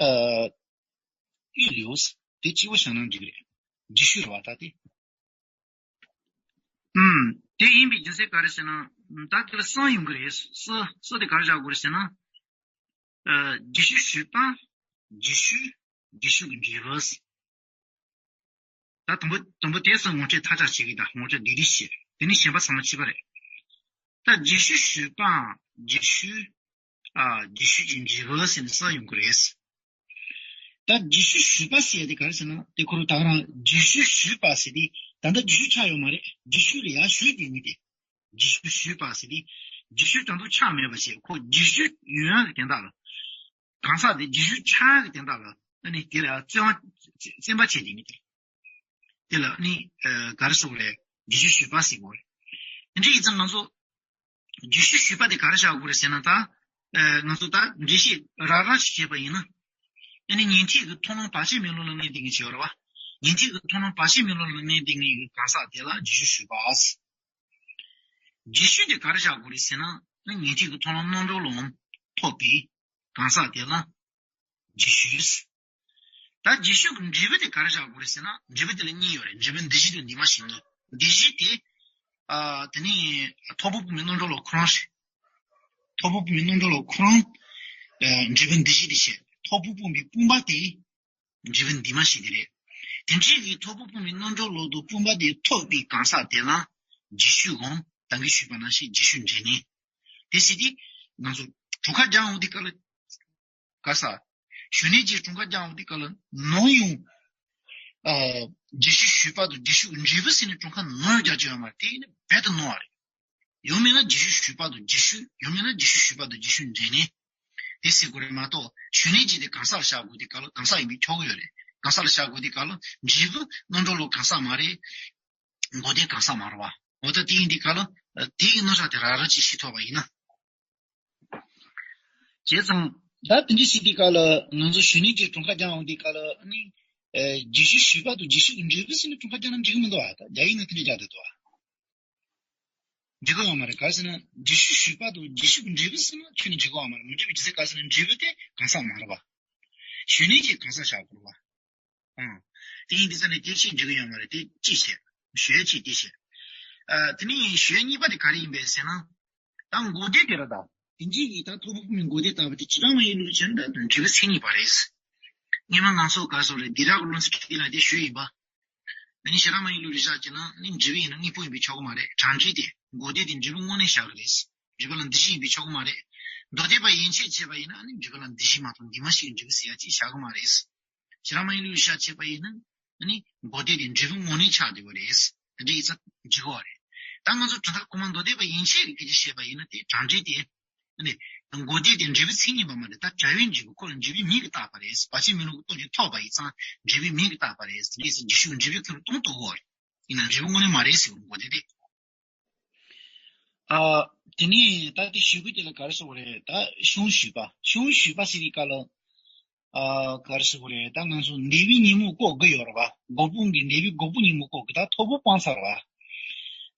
ཨ། གཡུ་ལེའུ། དེ་གཅིག་པོ་བཞག་ན་འགྲིག་གི་རེད། རྗེས་ཤུལ་རེད་བ་ད་དེ། ཨུམ། དེ་ཡིན་པའི་རྒྱུ་མཚན་ག་རེ་ཟེར་ན། ད་དེ་ལ་གསུམ་ཡོང་གི་རེད། གསུམ་གསུམ་དེ་ག་རེ་བཞག་དགོས་རེད་ཟེར་ན། ཨ། རྗེས་ཤུལ་ཞུས་པ། རྗེས་ཤུལ། རྗེས་ཤུལ་གྱི་འབྲས་བུ། ད་དང་པོ་དང་པོ་དེ་ཚོ་ངོ་སྤྲོད་མཐའ་དག་བྱེད་ཀྱི་ད་ངོ་སྤྲོད་བསྡུས་བསྡུས་བྱེད། དེ་ནས་གཞན་པ་ཚང་མ་ཕྱི་པ་རེད། ད་རྗེས་ཤུལ་ཞུས་པའམ་རྗེས་ཤུལ། ཨ། རྗེས་ཤུལ་གྱི་འབྲས་བུ་ཟེར་ནས་གསུམ་ཡོང་གི་རེད། ད་རྗེས་ཤུལ་ཞུས་པ་ཟེར་ཡ་དེ་ག་རེ་ཟེར་ན་དེ་ཁོ་རང་ད་ག་རང་རྗེས་ཤུལ་ཞུས་པ་ཟེར་དེ་ད་ལྟ་རྗེས་ཤུལ་ཆགས་ཡོད་མ་རེད། རྗེས་ཤུལ་ལ་ཡར་ཞུས་དེ་ཡིན་ཏེ། རྗེས་ཤུལ་ཞུས་པ་ཟེར་དེ་རྗེས་ཤུལ་དང་དུ་ཆགས་མེད་པ་བྱས། ཁོ་རྗེས་ཤུལ་ཡོང་ཡ་གི་དོན་དག་ལ། གང་ཟག་དེ་རྗེས་ཤུལ་ཆགས་ཡ་གི་དོན་དག་ལ་ཨ་ནི་དེ་ལ་བརྩོན་པ་བརྩོན་པ་བྱས་དེ་ཡིན་ཏེ། དེ་ལ་ནི། ཨ། ག་རེ་ཟེར་དགོས་རེད། རྗེས་ཤུལ་ཞུས་པ་ཟེར་དགོས་རེད། དེ་འདྲ་ཡིན་ཙང་ང་ཚོ་རྗེས་ཤུལ་ཞུས་པ་དེ་ག་རེ་བཞག་དགོས་རེད་ཟེར་ན་ད། ཨ། ང་ཚོ་ད་འགྲེལ་བཤད་རགས་རགས་ཤིག་བྱས་པ་ཡིན་ན། ཨ་ནི་ཉན་ཐོས་ཀྱི་མཐོང་ལམ་བར་ཆད་མེད་ལུགས་ལ་གནས་བསྡད་མཁན་བྱས་པ་རེད་བ། ཉན་ཐོས་ཀྱི་མཐོང་ལམ་བར་ཆད་མེད་ལུགས་ལ་གནས་བསྡད་མཁན་གྱི་གང་ཟག་དེ་ལ་རྗེས་ཤུལ་ཞུས་པ། རྗེས་ཤུལ་དེ་ག་རེ་བཞག་དགོས་རེད་ཟེར་ན། ཨ་ནི་ཉན་ཐོས་ཀྱི་མཐོང་ལམ་རྣམ་གྲོལ་ལམ་ཐོབ་པའི་གང་ཟག་དེ་ལ། རྗེས་ཤུལ། ད་རྗེས་ཤུལ་གྱི་འབྲས་བུ་དེ་ག་རེ་བཞག་དགོས་རེད་ཟེར་ན། འབྲས་བུ་དེ་ལ་གཉིས་ཡོད་རེད། འབྲས་བུ་འདུ་བྱེད་དང་འདུས་མ་བྱས་གཉིས། འདུ་བྱེད་དེ། ཨ། དེ་ནི་ཐོར་བུ་སྤུངས་པའི་རྣམ་གྲོལ་ལམ་ཁོ་རང་རེད། ཐོར་བུ་སྤུངས་པའི་རྣམ་གྲོལ་ལམ་ཁོ་རང་། ཨ། འབྲས་བུ་འདུ་བྱེད་དེ་བྱས། ཐོར་བུ་སྤུངས་པའི་སྤུངས་པ་དེ་འབྲས་བུ་འདུས་མ་བྱས་དེ་རེད། དེ་འདྲའི་གི་ཐོར་བུ་སྤུངས་པའི་རྣམ་གྲོལ་ལམ་དུ་སྤུངས་པ་དེ་ཐོབ་པའི་གང་ཟག་དེ་ལ་རྗེས་ཤུལ་གམ་ད་གིན་ཞུས་པ་ནང་བཞིན་རྗེས་ཤུལ་འབྲས་གནས། དེ་ཟེར་དུས་ང་ཚོ་གྲངས་ཀ་སྦྱང་འོང་དུས་སྐབས་ལ། ག་ས། ཞུ་ནས་ཀྱི་གྲངས་ཀ་སྦྱང་འོང་དུས་སྐབས་ལ་ནོར་ཡོང་། ཨ། རྗེས་ཤུལ་ཞུས་པ་དང་རྗེས་ཤུལ་འབྲས་བུ་ཟེར་ནས་གྲངས་ཀ་ནོར་རྒྱག་རྒྱུ་ཡོད་མ་རེད། དེ་ཡིན་ན་རྦད་དེ་ནོར་བ་རེད། ཡང་མིན་ན་རྗེས་ཤུལ་ཞུས་པ་དང་རྗེས་ཤུལ། ཡང་མིན་ན་རྗེས་ཤུལ་ཞུས་པ་དང་རྗེས་ཤུལ་འབྲས་གནས། དེ་ཟེར་དགོས་རེད་མ་གཏོགས་ཞུ་ནས་ཀྱི་དེ་གང་ཟག་ལ་བཞག་དགོས་དུས་སྐབས་ལ་གང་ཟག་ཡིན་པས་ཁྱབ་ཀྱི་ཡོད་རེད། གང་ཟག་ལ་བཞག་དགོས་དུས་སྐབས་ལ་འབྲས་བུ་རྣམ་གྲོལ་ལམ་གང་ཟག་མ་རེད། འགོག་བདེན་གང་ཟག་མ་རེད་བ། འོ་ད་དེ་ཡིན་དུས་སྐབས་ལ་དེ་ཡི་རྣམ་གཞག་དེ་རགས་རགས་ཅིག་ཤེས་ཐུབ་པ་ཡིན་ན། བྱས་ཙང་ད་དེ་འདྲ་ཞིག་དུས་སྐབས་ལ་ང་ཚོ་ཞུ་ནས་ཀྱི་གྲངས་ཀ་སྦྱང་འོང་དུས་སྐབས་ལ་ནི། ཨ། རྗེས་ཤུལ་ཞུས་པ་དང་རྗེས་ཤུལ་གྱི་འབྲས་བུ་ཟེར་ནས་གྲངས་ཀ་སྦྱང་ན་འགྲིག་གི་མི་འདུག་བ། ད་རྒྱ་ཡིག་ནང་དེ་འདྲ་སྦྱར་བསྡད་འདུག་བ། འགྲིག་གི་ཡོད་མ་རེད། ག་རེ་ཟེར་ན་རྗེས་ཤུལ་ཞུས་པ་དང་རྗེས་ཤུལ་གྱི་འབྲས་བུ་ཟེར་ན་ཁྱོན་ནས་འགྲིག་གི་ཡོད་མ་རེད། མི་འགྲིག་པའི་རྒྱུ་མཚན་ག་རེ་ཟེར་ན་འབྲས་བུ་དེ་གང་ཟག་མ་རེད་བ། ཞུ་ནས་ཀྱི་གང་ཟག་བཞག་དགོས་རེད་བ། ཨང་། དེ་ཡིན་དུས་ཙ་ནས་དེ་ཅིག་འགྲིག་གི་ཡོད་མ་རེད། དེ་གཅིག་བྱས། ཞུ་ཡ་གཅིག་དེ་བྱས། ཨ། དེ་ནས་ཞུ་ཡ་གཉིས་པ་དེ་ག་རེ་ཡིན་པས་ཟེར་ན། ད་འགོག་བདེན་དེ་རེད་ད། དེ་འདྲའི་གི་ད་ཐོར་བུ་སྤུངས་པའི་འགོག་བདེན་ལྟ་བུ་དེ་བྱེ་བྲག་སྨྲ་བའི་ལུགས་བྱས་ན་ད་འབྲས་བུ་མཚན་ཉིད་པ་རེད། སྔོན་མ་ང་ཚོ་ག་རེ་ཟེར་དགོས་རེད། ཌི་རག་གི་བློ་འཛིན་གྱི་ལ་དེ་ཞུས་ཡིན་པ། ཨ་ནི་བྱེ་བྲག་སྨྲ་བའི་ལུགས་ལ་བཞག་བྱས་ན་ནི་འབྲས་བུ་ཡིན་ན་དངོས་པོ་ཡིན་པས་ཁྱབ་ཀྱི་མ་རེད། གྲངས་འབྲས་དེ། འགོག་བདེན་དེ་འབྲས་བུ་དངོས་གནས་བཞག་གི་རེད། འབྲས་བུ་ལ་འདུ་བྱེད་ཡིན་པས་ཁྱབ་ཀྱི་མ་རེད། མདོ་སྡེ་པ་ཡན་ཆད་བྱས་པ་ཡིན་ན་ནི་འབྲས་བུ་ལ་འདུ་བྱེད་མ་གཏོགས་འདུས་མ་བྱས་ཀྱི་འབྲས་བུ་ཟེར་ཡ་ཅིག་བཞག་གི་མ་རེད། བྱེ་བྲག་སྨྲ་བའི་ལུགས་ལ་བཞག་བྱས་པ་ཡིན་ན་ཨ་ནི་འགོག་བདེན་དེ་འབྲས་བུ་དངོས་གནས་ཆགས་བསྡད་པ་རེད། དེ་འདྲ་ཡིན་ཙང་འགྲིག་གི་རེད། ད་ང་ཚོ་དྲང་ཐག་ཁོ་མ་མདོ་སྡེ་པ་ཡན་ཆད་ཀྱི་སྐད་ཆ་བཤད་པ་ཡིན་ན་དེ་གྲངས་འབྲས་དེ། ཨ་ནི། འགོག་བདེན་དེ་འབྲས་བུ་མཚན་ཉིད་པ་མ་རེད། ད་བྱ་བའི་འབྲས་བུ་ཁོ་ལ་འབྲས་བུའི་མིང་གིས་བཏགས་པ་རེད། བར་ཆད་མེད་ལུགས་ཀྱི་སྟོབས་ཀྱིས་ཐོབ་པ་ཡིན་ཙང་འབྲས་བུའི་མིང་གིས་བཏགས་པ་རེད། དེ་འདྲ་ཡིན་ཙང་རྗེས་ཤུལ་འབྲས་བུའི་ཁྱོན་ལ་སྟོང་རྟོགས་ཡོད་རེད། ཡིན་ན་འབྲས་བུ་དངོས་གནས་མ་རེད་ཟེར་བའི་འགོག་བདེན་དེ། ཨ། དེ་ནས་ད་དེ་ཞུས་པ་དེ་ལ་ག་རེ་ཟེར་དགོས་རེད། ད་ཤིང་ཞུས་པ། ཤིང་ཞུས་པ་ཟེར་བའི་སྐབས་ལ། ཨ་ག་རེ་ཟེར་དགོས་རེད། ད་ང་ཚོ་འདས་པའི་ཉིན་མོ་བཀོད་དགོས་ཡོད་རེད་བ། སྒོར་དཔང་གི་འདས་པའི་སྒོར་དཔང་ཉིན་མོ་བཀོད་དགོས། ད་ཐོར་བུ་སྤངས་ཚར་བ།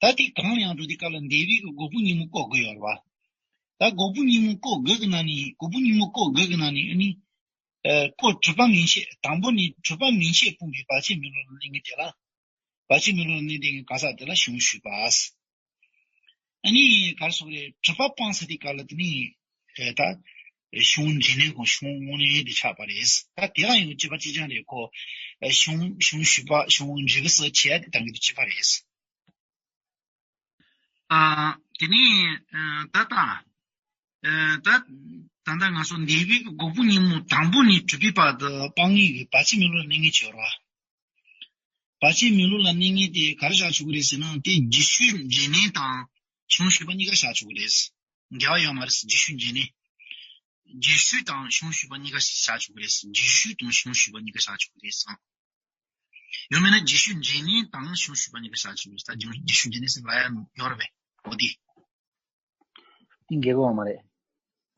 ད་དེ་གང་ལ་ཡང་འགྲོ་དུས་སྐབས་ལ་འདས་པའི་གི་སྒོར་དཔང་ཉིན་མོ་བཀོད་དགོས་ཡོད་རེད་བ། ད་སྒོར་དཔང་ཉིན་མོ་བཀོད་དགོས་ཀྱི་ན་ནི། སྒོར་དཔང་ཉིན་མོ་བཀོད་དགོས་ཀྱི་ན་ནི་ཨ་ནི། ཨ་ཁོ་གྲུབ་པ་མན་ཆད། དང་པོ་ནི་གྲུབ་པ་མན་ཆད་སྤུངས་པའི་བར་ཆད་མེ་ལོང་ལ་གནས་ངེས་དེ་ལ། བར་ཆད་མེ་ལོང་ལ་གནས་དེ་གི་ག་ས་དེ་ལ་གཞུང་ཞུས་པ། ཨ་ནི་ག་རེ་ཟེར་དགོས་རེད། གྲུབ་པ་སྤངས་ཚར་དུས་སྐབས་ལ་དེ་ནི་ཨེ་ད་གཞུང་འབྲས་གནས་གོ། གཞུང་དངོས་གནས་དེ་ཆགས་པ་རེད། ད་དེ་ལ་ཡང་གཅིག་པ་གཅིག་རྐྱང་རེད་ཁོ། ཨེ་གཞུང་གཞུང་ཞུས་པ། གཞུང་འབྲས་བུ་སོགས་བྱས་ཏེ་ད་གི་དེ་གཅིག་པ་རེད། ཨ་དེ་ནི་ཨ་ད་ལྟ་ཨ་ད་ད་ལྟ་ང་ཚོ་འདས་པའི་སྒོར་དཔང་ཉིན་མོ་དང་པོ་ནི་གྲུབ་པའི་བར་དུ་སྤང་ངེས་ཀྱི་བར་ཆད་མེ་ལོང་ལ་གནས་ངེས་བྱས་རེད་བ། བར་ཆད་མེ་ལོང་ལ་གནས་ངེས་དེ་ག་རེ་བཞག་ཆོག་གི་རེད་ཟེར་ན། དེ་རྗེས་ཤུལ་འབྲས་གནས་དང་གཞུང་ཞུས་པ་གཉིས་ཀ་བཞག་ཆོག་གི་རེད། འགལ་བ་ཡོད་མ་རེད། རྗེས་ཤུལ་འབྲས་གནས། རྗེས་ཤུལ་དང་གཞུང་ཞུས་པ་གཉིས་ཀ་བཞག་ཆོག་གི་རེད། རྗེས་ཤུལ་དང་གཞུང་ཞུས་པ་གཉིས་ཀ་བཞག་ཆོག་གི་རེད་བསམ། ཡང་མིན་ན་རྗེས་ཤུལ་འབྲས་གནས་དང་གཞུང་ཞུས་པ་གཉིས་ཀ་བཞག་ཆོག་གི་རེད། ད་རྗེས་ཤུལ་འབྲས་གནས་ཟེར་ལ་ཡ་ཡོད་རེད་པས། འོ་དེ། དེ་འགལ་གི་ཡོད་མ་རེད།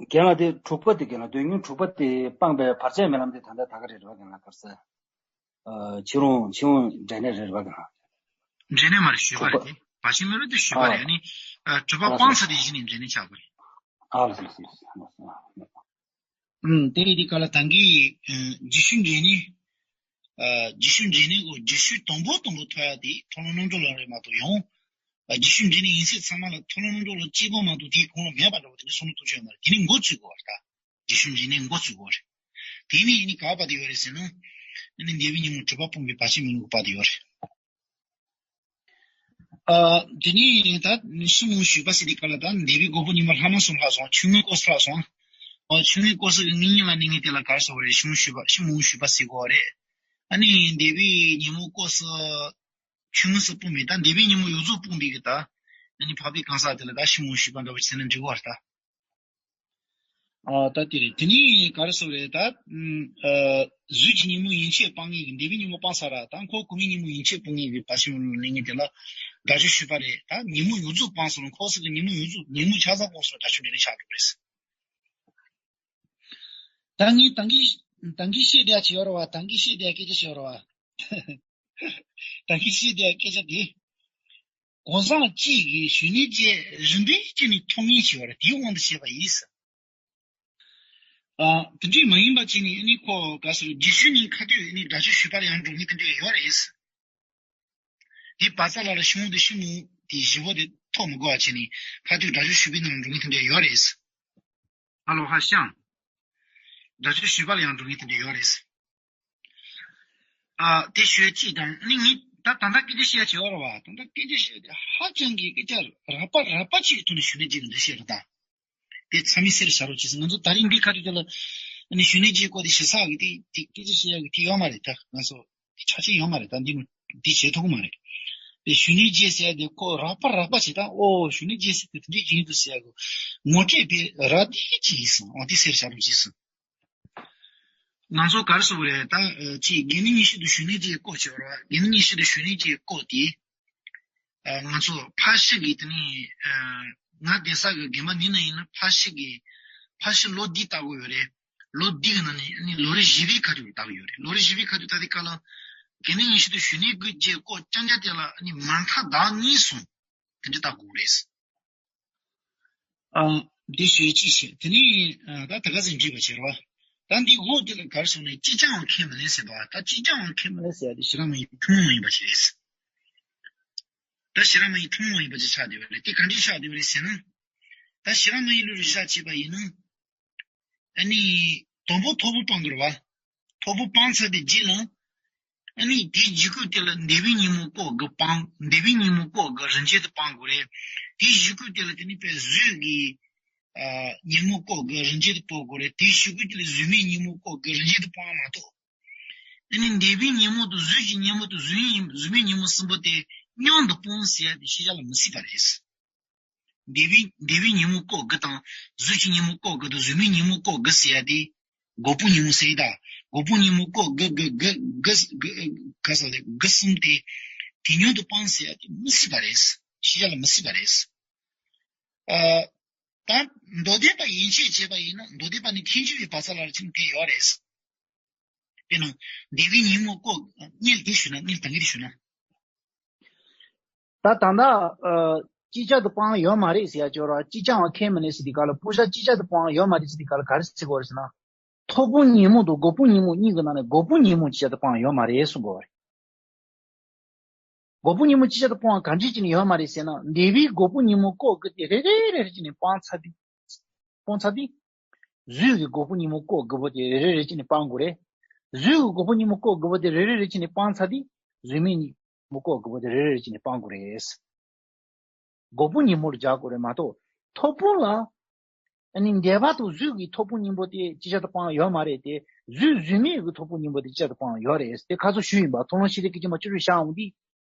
རྒན་ལགས། དེ་དྲུག་པ་དེ། རྒན་ལགས། དོན་སྙིང་དྲུག་པ་དེ་སྤངས་པའི་བར་ཆད་མེད་ལམ་དེ་ད་ལྟ་ད་ག་རེད་རེད་བ། རྒན་ལགས། ག་རེ་ཟེར། ཨ་ཕྱི་རུང་ཕྱི་རུང་འབྲས་གནས་རེད་རེད་བ། རྒན་ལགས། འབྲས་གནས་མ་རེད། ཞུས་པ་དྲུག་པ་རེད། དེ་བར་ཆད་མེད་ལམ་དེ་ཞུས་པ་ཨ་རེད། ཨ་ནི་ཨ་གྲུབ་པ་ཨ་སྤངས་ཚར་དེ་གཞི་ནས་འབྲས་གནས་ཆགས་པ་རེད། ཨ་ལ་སོ་སོ་སོ་སོ། ཨུམ། དེ་རེད། དེ་ག་ལ་ད་གི་ཨ་རྗེས་ཤུལ་འབྲས་གནས། ཨ་རྗེས་ཤུལ་འབྲས་གནས་གོ། རྗེས་ཤུལ་དང་པོ་དང་པོ་ཐོབ་ཡ་དེ་མཐོང་ལམ་རྣམ་གྲོལ་ལམ་རེད་མ་གཏོགས། ཡང་ཨ་རྗེས་ཤུལ་འབྲས་གནས་ཡིན་ཚད་ཚང་མ་ལ་མཐོང་ལམ་རྣམ་གྲོལ་ལམ་གཅིག་པོ་མ་གཏོགས་དེའི་གོང་ལ་མེད་པ་འདྲ་བོ་དེ་འདྲ་བསམ་བློ་གཏོང་ཆོག་ཡོད་མ་རེད། དེ་ནི་འགོ་ཚུགས་དགོས་པ་རེད། ད་རྗེས་ཤུལ་འབྲས་གནས་འགོ་ཚུགས་དགོས་པ་རེད། དེ་ནི་ཨ་ནི་ག་པར་བར་དུ་ཡོད་རེད་ཟེར་ན། ཨ་ནི་འདས་པའི་ཉིན་མོ་གྲུབ་པ་སྤངས་པའི་བར་ཆད་མེད་ལམ་གི་བར་དུ་ཡོད་རེད། ཨ་དེ་ནས་ད་ཕྱི་མ་ཞུས་པ་ཟེར་དུས་སྐབས་ལ། ད་འདས་པའི་སྒོར་དཔང་ཉིན་མོ་ལྷག་མ་གསུམ་ལྷག་སོང་། ཆུང་ངུའི་སྐབས་སུ་ལྷག་སོང་། ཨ་ཆུང་ངུའི་སྐབས་སུ་གི་དངོས་གཉེན་ལ་གནས་ངེས་དེ་ལ་ག་རེ་ཟེར་དགོས་རེད། ཕྱི་མ་ཞུས་པ། ཕྱི་མ་ཞུས་པ་ཟེར་དགོས་རེད། ཨ་ནི་འདས་པའི་ཉིན་མོ་སྐབས་སུ་ཆུང་ངུ་སུ་སྤུངས་པའི། ད་འདས་པའི་ཉིན་མོ་ཡོངས་རྫོགས་སྤུངས་པའི་གི། ད་ཨ་ནི་འཕགས་པའི་གང་ཟག་དེ་ལ་ད་ཕྱི་མ་ཞུས་པ་འདྲ་བོ་བྱས་ན་འགྲིག་གི་རེད་ད། ཨ་ད་དེ་རེད། དེ་ནས་ག་རེ་ཟེར་རེད་ད། ཨ་གཟུགས་ཀྱི་ཉིན་མོ་ཡན་ཆད་སྤང་ངེས་ཀྱི། འདས་པའི་ཉིན་མོ་སྤངས་ཚར་ར། ད་འཁོར་གོང་མའི་ཉིན་མོ་ཡན་ཆད་སྤང་ངེས་ཀྱི་བར་ཆད་མེད་ལམ་གནས་ངེས་དེ་ལ་དགག་བྱ་ཞུས་པ་རེད། ད་ཉིན་མོ་ཡོངས་རྫོགས་སྤངས་སོང་། འཁོར་སོགས་ཀྱི་ཉིན་མོ་ཡོངས་རྫོགས། ཉིན་མོ་ཆ་ཚང་སྤངས་སོང་། དགག་བྱ་འབྲས་གནས་ཆགས་འགྲོ་རེད། ད་ངས་ད་གིན་ད་གིན་བཤད་བསྡད་ཡ་ཅིག་ཡོད་རེད་བ། ད་གིན་བཤད་བསྡད་ཡ་སྐད་ཆ་ཞིག་ཡོད་རེད་བ། ད་གིན་བཤད་བསྡད་ཡ་སྐད་ཆ་དེ། གང་ཟག་གཅིག་གིས་ཞུ་ནད་བརྗེ་རིམ་པས་བརྒྱུད་ནས་ཐོབ་ངེས་བྱས་པ་རེད། དེའི་དབང་དུ་བྱས་པ་ཡིན་ཟེར། ཨ་དེ་འདྲས་མ་ཡིན་པ་བྱས་ནས་ཨ་ནི་ཁོ་ག་ཟེར། རྗེས་ཤུལ་ནས་ཁ་ཐུག་ཨ་ནི་དགག་བྱ་ཞུས་པ་ལ་ཡང་འགྲོ་ངེས་དེ་འདྲས་ཡོད་རེད་ཟེར། དེ་བར་ཚ་ལ་ལ་ཤོང་དེ་ཤི་མོ་དེ་བཞི་པོ་དེ་ཐོབ་མི་དགོས་པ་བྱས་ནས་ཁ་ཐུག་དགག་བྱ་ཞུས་པའི་ནང་འགྲོ་ངེས་དེ་འདྲས་ཡོད་རེད་ཟེར། ཨ་ལོ་ཧ་ཤང་། དགག་བྱ་ཞུས་པ་ལ་ཡང་འགྲོ་ངེས་དེ་འདྲས་ཡོད་རེད་ཟེར། ཨ་དེ་ཞུ་ཡ་གཅིག་དང་། ནི་ངས་ད་ད་ལྟ་སྐད་ཆ་བཤད་ཡ་བྱེད་པ་རེད་བ། ད་ལྟ་སྐད་ཆ་བཤད་དེ་ཧ་ཅང་གི་སྐད་ཆ་རགས་པ་རགས་པ་ཅིག་གི་ཐོག་ནས་ཞུ་ནད་བརྗེ་གི་འདུ་ཤེས་རེད་ད། དེ་ཚང་མས་གསལ་བཞག་རོགས་བྱེད་ཟེར། ང་ཚོ་ད་རིང་འདི་ཁ་ཐུག་དེ་ལ་ནི་ཞུ་ནད་བརྗེ་སྐོར་དེ་ཞུ་ས་གི་དེ་དེ་སྐད་ཆ་བཤད་ཡ་གི་དེ་ཡོད་མ་རེད། ད་ང་ཚོ་ཆ་རྐྱེན་ཡོད་མ་རེད། ད་འདི་མོ་འདི་བྱེད་ཐུབ་ཀྱི་མ་རེད། དེ་ཞུ་ནད་བརྗེ་ཟེར་ཡ་དེ་ཁོ་རགས་པ་རགས་པ་ཅིག་དང་། ཨོ་ཞུ་ནད་བརྗེ་ཟེར་དེ་དེ་འདྲས་ཡིན་འདུག་ཟེར་ཡ་གི་ངོ་སྤྲོད་དེ་རགས་བསྡད་ཅིག་ཡིན་སོང་། ཨོ་དེ་གསལ་བཞག་རོགས་བྱེད་ཟེར། ང་ཚོ་ག་རེ་ཟེར་དགོས་རེད་ད། ཨ་ཅིག་དགེ་འདུན་ཉི་ཤུ་དང་ཞུ་ནད་བརྗེའི་སྐོར་བྱེད་པ་རེད་བ། དགེ་འདུན་ཉི་ཤུ་དང་ཞུ་ནད་བརྗེའི་སྐོར་དེ། ཨ་ང་ཚོ་ཕར་ཕྱི་གི་དེ་ནི་ཨ་ང་སྡོད་ས་གི་དགོན་པ་འདི་ན་ཡིན་ན་ཕར་ཕྱི་གི་ཕར་ཕྱི་ལོ་འདི་ལྟ་བུ་ཡོད་རེད། ལོ་འདི་གི་ནང་ནས་ཨ་ནི་ལོ་རེ་བཞི་པའི་ཁ་ཐུག་ལྟ་གི་ཡོད་རེད། ལོ་རེ་བཞི་པའི་ཁ་ཐུག་ལྟ་དུས་སྐབས་ལ་དགེ་འདུན་ཉི་ཤུ་དང་ཞུ་ནད་བརྗེའི་སྐོར་རྐྱང་རྐྱང་དེ་ལ་ཨ་ནི་མ་མཐའ་བདག་གཉིས་སོང་། དེ་འདྲ་ལྟ་དགོས་རེད། ཨ་འདི་ཞུ་ཡ་གཅིག་བྱས། དེ་ནས་ཨ་ད་ད་ག་ཟེ་འགྲིག་པ་བྱེད་རོགས། ད་འདི་འོག་འདི་ལ་ག་རེ་ཟེར་ན། ཅི་ཅང་ཁས་མི་ལེན་ཟེར་བ། ད་ཅི་ཅང་ཁས་མི་ལེན་ཟེར་ཡ་དེ་ཞེ་དྲག་མ་ཡིན་ཐུན་མོང་མ་ཡིན་པ་ཞིག་རེད། ད་ཞེ་དྲག་མ་ཡིན་ཐུན་མོང་མ་ཡིན་པ་ཅིག་ཆགས་བསྡད་པ་རེད། དེ་ག་འདྲས་ཆགས་བསྡད་པ་རེད་ཟེར་ན། ད་ཞེ་དྲག་མ་ཡིན་ལུགས་རེ་བཞག་བྱས་པ་ཡིན་ན། ཨ་ནི་དང་པོ་ཐོར་བུ་སྤང་དགོས་རེད་བ། ཐོར་བུ་སྤངས་ཚར་དེ་རྗེས་ལ། ཨ་ནི་དེའི་གཞུག་གུ་དེ་ལ་འདས་པའི་ཉིན་མོ་སྐོར་དགུ་སྤང་། འདས་པའི་ཉིན་མོ་སྐོར་དགུ་རིམ་བྱེད་དུ་སྤང་དགོས་རེད། དེའི་གཞུག་གུ་དེ་ལ་དེ་ནི་དཔེ་གཟུགས་ཀྱི་ཨ་ཉིན་མོ་སྐོར་དགུ་རིམ་བྱེད་དུ་སྤོ་དགོས་རེད། དེའི་གཞུག་གུ་དེ་ལ་གཟུགས་མེད་ཉིན་མོ་སྐོར་དགུ་རིམ་བྱེད་དུ་སྤང་མ་གཏོགས། ཨ་ནི་འདས་པའི་ཉིན་མོ་དང་གཟུགས་ཀྱི་ཉིན་མོ་དང་གཟུགས་མེད་གཟུགས་མེད་ཉིན་མོ་གསུམ་པོ་དེ་མཉམ་དུ་སྤོང་ཟེར་ཡ་དེ་ཤེས་བྱ་ལ་མི་སྲིད་པ་རེད། འདས་པའི་འདས་པའི་ཉིན་མོ་སྐོར་དགུ་དང་། གཟུགས་ཀྱི་ཉིན་མོ་སྐོར་དགུ་དང་། གཟུགས་མེད་ཉིན་མོ་སྐོར་དགུ་ཟེར་ཡ་དེ། སྒོར་དཔང་ཉིན་མོ་ཟེར་ཡ་ད། སྒོར་དཔང་ཉིན་མོ་སྐོར་དགུ་དགུ་དགུ་དགུ་དགུ་ག་ས་ལས་དགུ་གསུམ་དེ། དེ་མཉམ་དུ་སྤང་ཟེར་ཡ་དེ་མི་སྲིད་པ་རེད། ཤེས་བྱ་ལ་མི་སྲིད་པ་རེད། ཨ་ད་མདོ་སྡེ་པ་ཡན་ཆད་བྱས་པ་ཡིན་ན། མདོ་སྡེ་པ་ནི་ཐལ་འགྱུར་བའི་བར་ཚ་ལ་ལ་ཕྱིན་དེ་ཡོད་རེད། དཔེར་ན་འདས་པའི་ཉིན་མོ་བཀོད། གཉིད་དེ་ཞུ་ན། གཉིད་ད་གཉིད་དེ་ཞུ་ན། ད་ད་ལྟ་ཨ་ཅིག་ཅར་དུ་སྤང་ཡོད་མ་རེད་ཟེར་ཡ་ཅོག་ར། ཅིག་ཅར་ཡང་ཁས་མི་ལེན་ཟེར་དུས་སྐབས་ལ། ཕོ་གཞོན་ཅིག་ཅར་དུ་སྤང་ཡོད་མ་རེད་ཟེར་དུས་སྐབས་ལ་ག་རེ་ཟེར་དགོས་རེད་ཟེར་ན། ཐོག་པོ་ཉིན་མོ་དང་དགོང་པོ་ཉིན་མོ་གཉིས་ཀྱི་ནང་ནས་དགོང་པོ་ཉིན་མོ་ཅིག་ཅར་དུ་སྤང་ཡོད་མ་རེད་གསུང་དགོས་རེད། དགོང་པོ་ཉིན་མོ་ཅིག་ཅར་དུ་སྤང་གང་འདྲ་བྱས་ནས་ཡོད་མ་རེད་ཟེར་ན། འདས་པའི་དགོང་པོ་ཉིན་མོ་བཀོད་དགོས་དེ་རེ་རེ་རེ་རེ་བྱས་ནས་སྤང་ཚར་དུས། སྤང་ཚར་དུས། གཟུགས་ཀྱི་དགོང་པོ་ཉིན་མོ་བཀོད་དགོས་པོ་དེ་རེ་རེ་རེ་བྱས་ནས་སྤང་དགོས་རེད། གཟུགས་ཀྱི་དགོང་པོ་ཉིན་མོ་བཀོད་དགོས་པོ་དེ་རེ་རེ་རེ་བྱས་ནས་སྤང་ཚར་དུས། གཟུགས་མེད་ཉིན་མོ་བཀོད་དགོས་པོ་དེ་རེ་རེ་རེ་བྱས་ནས་སྤང་དགོས་རེད། དགོང་པོ་ཉིན་མོ་ལ་སྦྱར་དགོས་རེད་མ་གཏོགས། ཐོག་པོ་ལ། ཨ་ནི་འདས་པ་དང་གཟུགས་ཀྱི་ཐོག་པོ་ཉིན་མོ་དེ་ཅིག་ཅར་དུ་སྤང་ཡོད་མ་རེད་དེ། གཟུགས་གཟུགས་མེད་ཀྱི་ཐོག་པོ་ཉིན་མོ་དེ་ཅིག་ཅར་དུ་སྤང་ཡོད་རེད། དེ་ཁ་སང་ཞུས་ཡིན་པ། མཐོང་ལམ་ཤེས་རབ་ཀྱི་ཕྱི་མ་བཅུ་དྲུག་བཞག་འོང་དུས།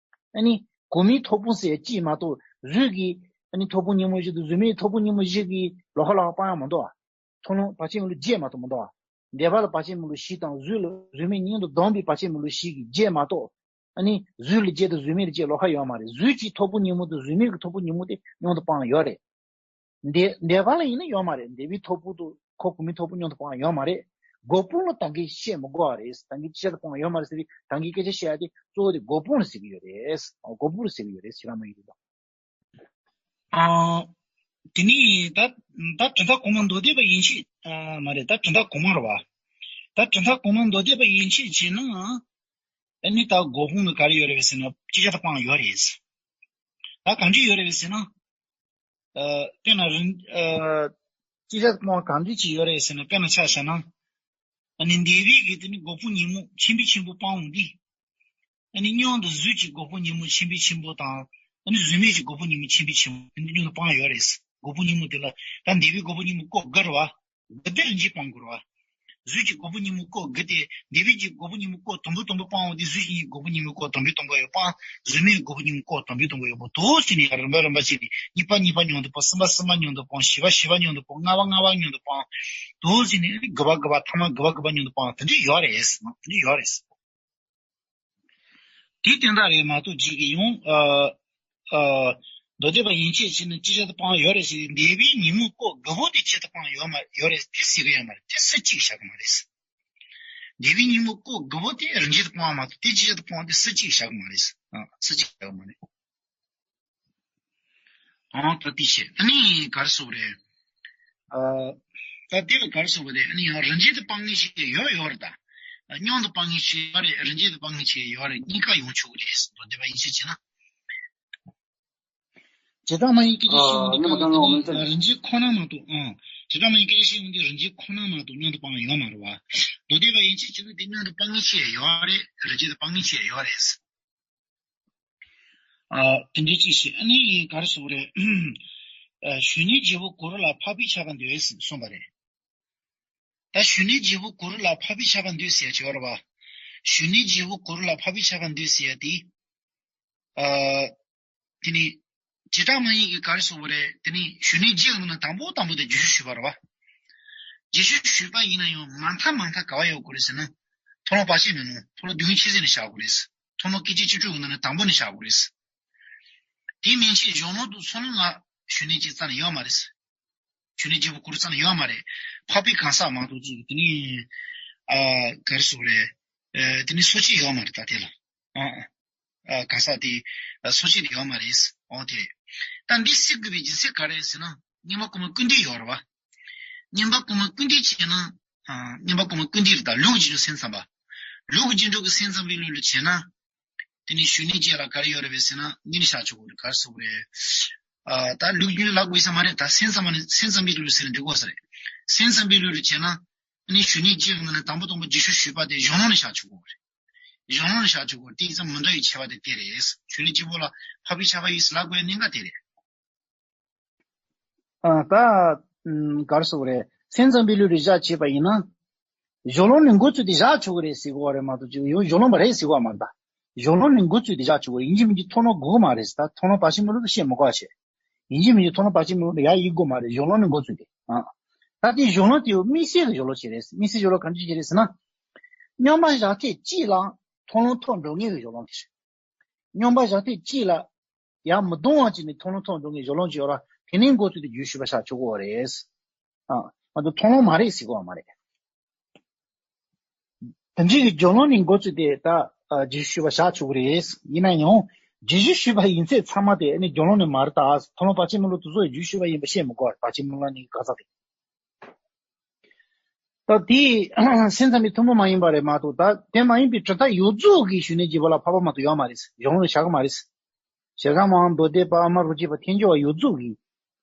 ཨ་ནི་དགོང་མོའི་ཐོག་པོ་ཟེར་གཅིག་མ་གཏོགས། གཟུགས་ཀྱི་ཨ་ནི་ཐོག་པོ་ཉིན་མོ་བཞི་དང་གཟུགས་མེད་ཐོག་པོ་ཉིན་མོ་བཞི་གི་ལོགས་ཀ་ལོགས་ཀ་སྤང་ཡག་མི་འདུག་ཨ། མཐོང་ལམ་བར་ཆད་མེད་ལུགས་བརྒྱད་མ་གཏོགས་མི་འདུག་ཨ། འདས་པ་ལ་བར་ཆད་མེད་ལུགས་བཞི་དང་། གཟུགས་ལ་གཟུགས་མེད་གཉིས་དང་བསྡོམས་པའི་བར་ཆད་མེད་ལུགས་བཞི་གི་བརྒྱད་མ་གཏོགས། ཨ་ནི་གཟུགས་ལ་བརྒྱད་དང་གཟུགས་མེད་ལ་བརྒྱད་ལོགས་ཀ་ཡོད་མ་རེད། གཟུགས་ཀྱི་ཐོག་པོ་ཉིན་མོ་དང་གཟུགས་མེད་ཀྱི་ཐོག་པོ་ཉིན་མོ་དེ་མཉམ་དུ་སྤང་ཡོད་རེད། འདས་འདས་པ་ལ་ཡིན་ན་ཡོད་མ་རེད། འདས་པའི་ཐོག་པོ་དང་ཁོ་དགོང་མོའི་ཐོག་པོ་མཉམ་དུ་སྤང་ཡོད་མ་རེད། དགོང་པོ་ལ་ད་གིན་བཤད་མི་དགོས་པ་རེད། ད་གིན་ཅིག་ཅར་དུ་སྤང་ཡོད་མ་རེད་ཟེར་བའི་ད་གིན་སྐད་ཆ་བཤད་ཡ་དེ་གཙོ་བོ་དེ་དགོང་པོ་ལ་ཟེར་གི་ཡོད་རེད། དགོང་པོ་ལ་ཟེར་གི་ཡོད་རེད། ཕྱི་ར་མ་ཡིན་དུས། ཨ། དེ་ནས་ད་ད་དོན་དག་གོང་མ་མདོ་སྡེ་པ་ཡན་ཆད། ཨ། མ་རེད། ད་དོན་དག་གོང་མ་རེད་བ། ད་དོན་དག་གོང་མ་མདོ་སྡེ་པ་ཡན་ཆད་བྱས་ན། ཨ་ནི་ད་དགོངས་པ་ནི་ག་རེ་ཡོད་རེད་ཟེར་ན། ཅིག་ཅར་དུ་སྤང་ཡོད་རེད། ད་གང་འདྲ་ཡོད་རེད་ཟེར་ན། ཨ། དཔེར་ན་རིན། ཨ། ཅིག་ཅར་དུ་སྤང་བ་གང་འདྲ་ཅིག་ཡོད་རེད་ཟེར་ན། དཔེར་ན་ཆ་བཞག་ན། ཨ་ནི་འདས་པའི་གི་དེ་ནི་དགོངས་པ་ཉིན་མོ་ཆེན་པོའི་ཆེན་པོ་སྤང་འོང་དུས། ཨ་ནི་མཉམ་དུ་གཟུགས་ཀྱི་དགོངས་པ་ཉིན་མོ་ཆེན་པོའི་ཆེན་པོ་དང་། ཨ་ནི་གཟུགས་མེད་ཀྱི་དགོངས་པ་ཉིན་མོ་ཆེན་པོའི་ཆེན་པོ། ཨ་ནི་མཉམ་དུ་སྤང་ཡོད་རེད། དགོངས་པ་ཉིན་མོ་དེ་ལ། ད་འདས་པའི་དགོངས་པ་ཉིན་མོ་བཀོད་དགོས་རེད་བ། དགོས་དེ་རིན་ཆེན་སྤང་དགོས་རེད་བ། གཟུགས་ཀྱི་དགོངས་པ་ཉིན་མོ་བཀོད་དགོས་ཏེ། འདས་པའི་གི་དགོངས་པ་ཉིན་མོ་བཀོད་དང་པོ་དང་པོ་སྤང་འོང་དུས། གཟུགས་ཀྱི་དགོངས་པ་ཉིན་མོ་བཀོད་དང་པོ་དང་པོ་ཡོད་སྤང་། གཟུགས་མེད་དགོངས་པ་ཉིན་མོ་བཀོད་དང་པོ་དང་པོ་ཡོད་པོ། དེ་འདྲ་བྱས་ནས་རིམ་པ་རིམ་པ་བྱས་ནས་གཉིས་པ་གཉིས་པ་མཉམ་དུ་སྤང་། གསུམ་པ་གསུམ་པ་མཉམ་དུ་སྤང་། བཞི་པ་བཞི་པ་མཉམ་དུ་སྤང་། ལྔ་པ་ལྔ་པ་མཉམ་དུ་སྤང་། དེ་འདྲ་བྱས་ནས་དགུ་པ་དགུ་པ། ཐ་མ་དགུ་པ་དགུ་པ་མཉམ་དུ་སྤང་། དེ་འདྲ་ཡོད་རེད། དེ་འདྲ་ཡོད་རེད། དེ་དོན་དག་རེད་མ་གཏོགས། ཅིག་གི་ཡང་། ཨ། ཨ། མདོ་སྡེ་པ་ཡན་ཆད་བྱས་ན་ཅིག་ཅར་དུ་སྤང་ཡོད་རེད་ཟེར། འདས་པའི་ཉིན་མོ་བཀོད་དགོས་པོ་དེ་ཅིག་ཅར་དུ་སྤང་ཡོད་མ་ཡོད་རེད་དེ་ཟེར་གི་ཡོད་མ་རེད། དེ་སུ་གཅིག་བཞག་གི་མ་རེད། འདས་པའི་ཉིན་མོ་བཀོད་དགོས་པོ་དེ་རིན་ཆེན་དུ་སྤོང་བ་མ་གཏོགས། དེ་ཅིག་ཅར་དུ་སྤོང་བ་དེ་སུ་གཅིག་བཞག་གི་མ་རེད། ཨ། སུ་གཅིག་བཞག་གི་མ་རེད། ཨང་། ད་དེ་བྱས། ཨ་ནི་ག་རེ་ཟེར་དགོས་རེད། ཨ། ད་དེ་ལ་ག་རེ་ཟེར་དགོས་རེད། ཨ་ནི་ཡང་རིན་ཆེན་དུ་སྤང་མཁན་ཞིག་ཡོད་ཡོད་རེད་ད། མཉམ་དུ་སྤང་མཁན་ཞིག་ཡོད་རེད། རིན་ཆེན་དུ་སྤང་མཁན་ཞིག་ཡོད་རེད། གཉིས་ཀ་ཡོང་ཆོག་གི་རེད། མདོ་སྡེ་པ་ཡན་ཆད་བྱས་ན། བྱེ་བྲག་སྨྲ་བའི་སྐད་ཆ་བཤད་ཡོང་དུས། ཨ། སྐབས་ལ་དེ་ནི་རིན་ཆེན་ཁོ་ན་མ་གཏོགས། ཨང་། བྱེ་བྲག་སྨྲ་བའི་སྐད་ཆ་བཤད་ཡོང་དུས་རིན་ཆེན་ཁོ་ན་མ་གཏོགས་མཉམ་དུ་སྤང་ཡོད་མ་རེད་བ། མདོ་སྡེ་པ་ཡན་ཆད་བྱས་ན་དེ་མཉམ་དུ་སྤང་མཁན་ཞིག་ཡོད་རེད། རིན་ཆེན་དུ་སྤང་མཁན་ཞིག་ཡོད་རེད། ཨ། དེ་འདྲའི་ཅིག་བྱས། ཨ་ནི་ག་རེ་ཟེར་དགོས་རེད། ཨ། གཞོན་ནུའི་རྗེ་བོ་གུ་རུ་ལ་འཕགས་པའི་ཆར་པ་འདོད་ཟེར་གསུངས་པ་རེད། ད་གཞོན་ནུའི་རྗེ་བོ་གུ་རུ་ལ་འཕགས་པའི་ཆར་པ་འདོད་ཟེར་ཡ་ཅིག་ཡོད་རེད་བ། གཞོན་ནུའི་རྗེ་བོ་གུ་རུ་ལ་འཕགས་པའི་ཆར་པ་འདོད་ཟེར་ཡ་དེ། ཨ། དེ་ནི་བྱེ་བྲག་སྨྲ་བའི་གི་ག་རེ་ཟེར་དགོས་རེད། དེ་ནི་གཞོན་ནུའི་རྗེ་ལ་ནི་དང་པོ་དང་པོ་དེ་རྗེས་ཤུལ་ཞུས་པ་རེད་བ། རྗེས་ཤུལ་ཞུས་པ་ཡིན་ན་ཡང་མ་མཐའ་མ་མཐའ་ག་བ་ཡོད་དགོས་རེད་ཟེར་ན། མཐོང་ལམ་བར་ཆད་མེད་ནོ། མཐོང་ལམ་དོན་ཆེ་ཟེར་ནས་བཞག་དགོས་རེད། མཐོང་ལམ་སྐད་ཅིག་བཅུ་དྲུག་གི་ནང་ནས་དང་པོ་ནས་བཞག་དགོས་རེད། དེ་མན་ཆད་གཞུང་ལུགས་དང་ཚོགས་ལུགས་ལ་གཞོན་ནུའི་རྗེ་རྩ་ནས་ཡོད་མ་རེད། གཞོན་ནུའི་རྗེ་བོ་གུ་རུ་རྩ་ནས་ཡོད་མ་རེད། འཕགས་པའི་གང་ཟག་མ་གཏོགས་ཅིག་དེ་ནི། ཨ། ག་རེ་ཟེར་དགོས་རེད། ཨ། དེ་ནི་སོ་སྐྱེ་ཡོད་མ་རེད་ད་དེ་ལ། ཨ། ཨ། གང་ཟག་དེ། ཨ། སོ་སྐྱེ་དེ་ཡོད་མ་རེད། འོ་དེ་རེད། ད་འདི་སེལ་དགོས་པའི་རྒྱུ་མཚན་ག་རེ་རེད་ཟེར་ན། བསྙེན་པ་གོང་མ་ཀུན་འདུས་ཡོད་རེད་བ། བསྙེན་པ་གོང་མ་ཀུན་འདུས་བྱས་ན། ཨ། བསྙེན་པ་གོང་མ་ཀུན་འདུས་རེད་ད། ལུས་ཀྱི་རྗེས་འཇུག་སེམས་ཙམ་པ། ལུས་ཀྱི་རྗེས་འཇུག་གི་སེམས་ཙམ་པའི་ལུགས་ལ་བྱས་ན། དེ་ནི་གཞོན་ནུའི་རྗེ་ལ་ག་རེ་ཡོད་རེད་པས་ཟེར་ན། འདི་ནི་བཞག་ཆོག་གི་རེད། ག་རེ་ཟེར་དགོས་རེད། ཨ། ད་ལུགས་རྒྱུན་ལ་དགོས་ས་མ་རེད་ད། སེམས་ཙམ་པ་ནི་སེམས་ཙམ་པའི་ལུགས་ཟེར་ན་འགྲིག་གོ་ས་རེད། སེམས་ཙམ་པའི་ལུགས་ལ་བྱས་ན། ཨ་ནི་གཞོན་ནུའི་རྗེ་ལ་ནི་དང་པོ་དང་པོ་རྗེས་ཤུལ་ཞུས་པ་དེ་གཞུང་ལུགས་ནས་བཞག་ཆོག་གི་རེད། གཞུང་ལུགས་ནས་བཞག་ཆོག་གི་རེད། དེ་ཙམ་མི་འདྲ་བའི་ཁྱད་པར་དེ་དེ་རེད། གཞོན་ནུའི་རྗེ་བོ་ལ་འཕགས་པའི་ཆར་པ་ཡོད་ཟེར་ལབ་དགོས་ཡ་གནད་འགག་དེ་རེད། ཨ། ད། ཨམ། ག་རེ་ཟེར་དགོས་རེད། སེམས་ཙམ་པའི་ལུགས་ལ་བཞག་བྱས་པ་ཡིན་ན། གཞུང་ལུགས་ནས་འགོ་བཙུགས་ཏེ་བཞག་ཆོག་གི་རེད་ཟེར་གོ་བ་རེད་མ་གཏོགས། ཅིག་ཡང་གཞུང་ལུགས་མ་རེད་ཟེར་གོ་བ་མ་རེད་ད། གཞུང་ལུགས་ནས་འགོ་བཙུགས་ཏེ་བཞག་ཆོག་གི་རེད། ཡིན་གཅིག་མིན་གཅིག་མཐོང་ལམ་དགོས་ཀྱི་མ་རེད་ད། མཐོང་ལམ་བར་ཆད་མེད་ལུགས་ལ་བཤད་མི་དགོས་པ་བྱས། ཡིན་གཅིག་མིན་གཅིག་མཐོང་ལམ་བར་ཆད་མེད་ལུགས་ལ་ཡར་ཡེ་དགོས་མ་རེད། གཞུང་ལུགས་ནས་འགོ་བཙུགས་ཏེ། ཨ། ད་དེ་གཞུང་ལུགས་དེ་དམིགས་བསལ་གྱི་གཞུང་ལུགས་ཅིག་རེད། དམིགས་བསལ་གཞུང་ལུགས་གང་ཅི་ཅིག་རེད་ཟེར་ན། སྙོམས་པར་བཞག་ཐེངས་གཅིག་ལ་མཐོང་ལམ་ཐོབ་འགྲོ་ངེས་ཀྱི་གཞུང་ལུགས་དེ་རེད། སྙོམས་པར་བཞག་ཐེངས་གཅིག་ལ་ཡང་མི་ལྡང་བ་བྱས་ནས་མཐོང་ལམ་ཐོབ་འགྲོ་ངེས་གཞུང་ལུགས་ཅིག་ཡོད་ར། དེ་ནས་འགོ་བཙུགས་ཏེ་རྗེས་ཤུལ་བ་བཞག་ཆོག་གི་རེད། ཨ། མ་གཏོགས་མཐོང་ལམ་མ་རེད་ཟེར་གོ་བ་མ་རེད། དེ་འདྲའི་གི་སྦྱོར་ལམ་ནས་འགོ་བཙུགས་ཏེ་ད་ཨ་རྗེས་ཤུལ་བཞག་ཆོག་གི་རེད། ཡིན་ན་ཡང་རྗེས་ཤུལ་བ་ཡིན་ཚད་ཚང་མ་དེ་ཨ་ནི་སྦྱོར་ལམ་ནས་མ་རེད། ད་མཐོང་ལམ་བར་ཆད་མེད་ལམ་དེ་ཚོ་རྗེས་ཤུལ་བ་ཡིན་པ་བཤད་མི་དགོས། བར་ཆད་མེད་ལམ་ནི་ག་ཚ་དེ། ད་དེ་སེམས་ཙམ་པའི་ཐུན་མོང་མ་ཡིན་པ་རེད་མ་གཏོགས། ད་དེ་མ་ཡིན་པའི་གྲུབ་མཐའ་ཡོངས་རྫོགས་ཀྱི་ཞུ་ནས་བགྱིས་པ་ལ་འཕགས་པ་མ་གཏོགས་ཡོད་མ་རེད། སྦྱོར་ལམ་ནས་བཞག་གི་མ་རེད། ཞལ་དཀར་མ་མདོ་སྡེ་པ་ཨ་མ་རུ་ཅི་པ་ཐལ་འགྱུར་བ་ཡོངས་རྫོགས་ཀྱི་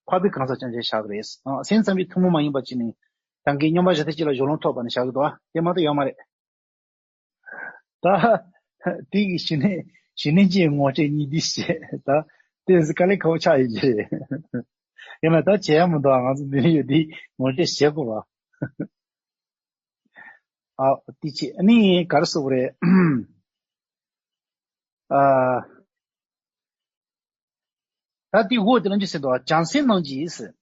འཕགས་པའི་གང་ཟག་ཅན་ཞིག་བཞག་གི་རེད། ཨ་སེམས་ཙམ་པའི་ཐུན་མོང་མ་ཡིན་པ་ཅིག་ནི་ད་གིན་སྙོམས་པར་ཞི་བདེ་གཅིག་ལ་སྦྱོར་ལམ་ཐོབ་པ་ནི་བཞག་གི་འདུག། ཨ་དེ་མ་གཏོགས་ཡོད་མ་རེད། ད་དེ་གི་ཞི་གནས་ཞི་གནས་ཀྱི་ངོ་སྤྲོད་གཉིས་འདི་བྱས། ད་དེ་དཀའ་ལས་ཁག་པོ་ཆགས་ཡོད་ཀྱི་རེད། ཡིན་ན་ད་བྱེད་ཡ་མི་འདུག། ང་ཚོ་འདི་ཡོད་འདི་ངོ་སྤྲོད་བྱེད་དགོས་པ། ཨ་དེ་བྱས་ཨ་ནི་ག་རེ་ཟེར་དགོས་རེད། ཨ། ད་དེ་འོག་དེ་ལ་འདི་ཟེར་འདུག། བྱང་སེམས་རྣམས་ཀྱིས།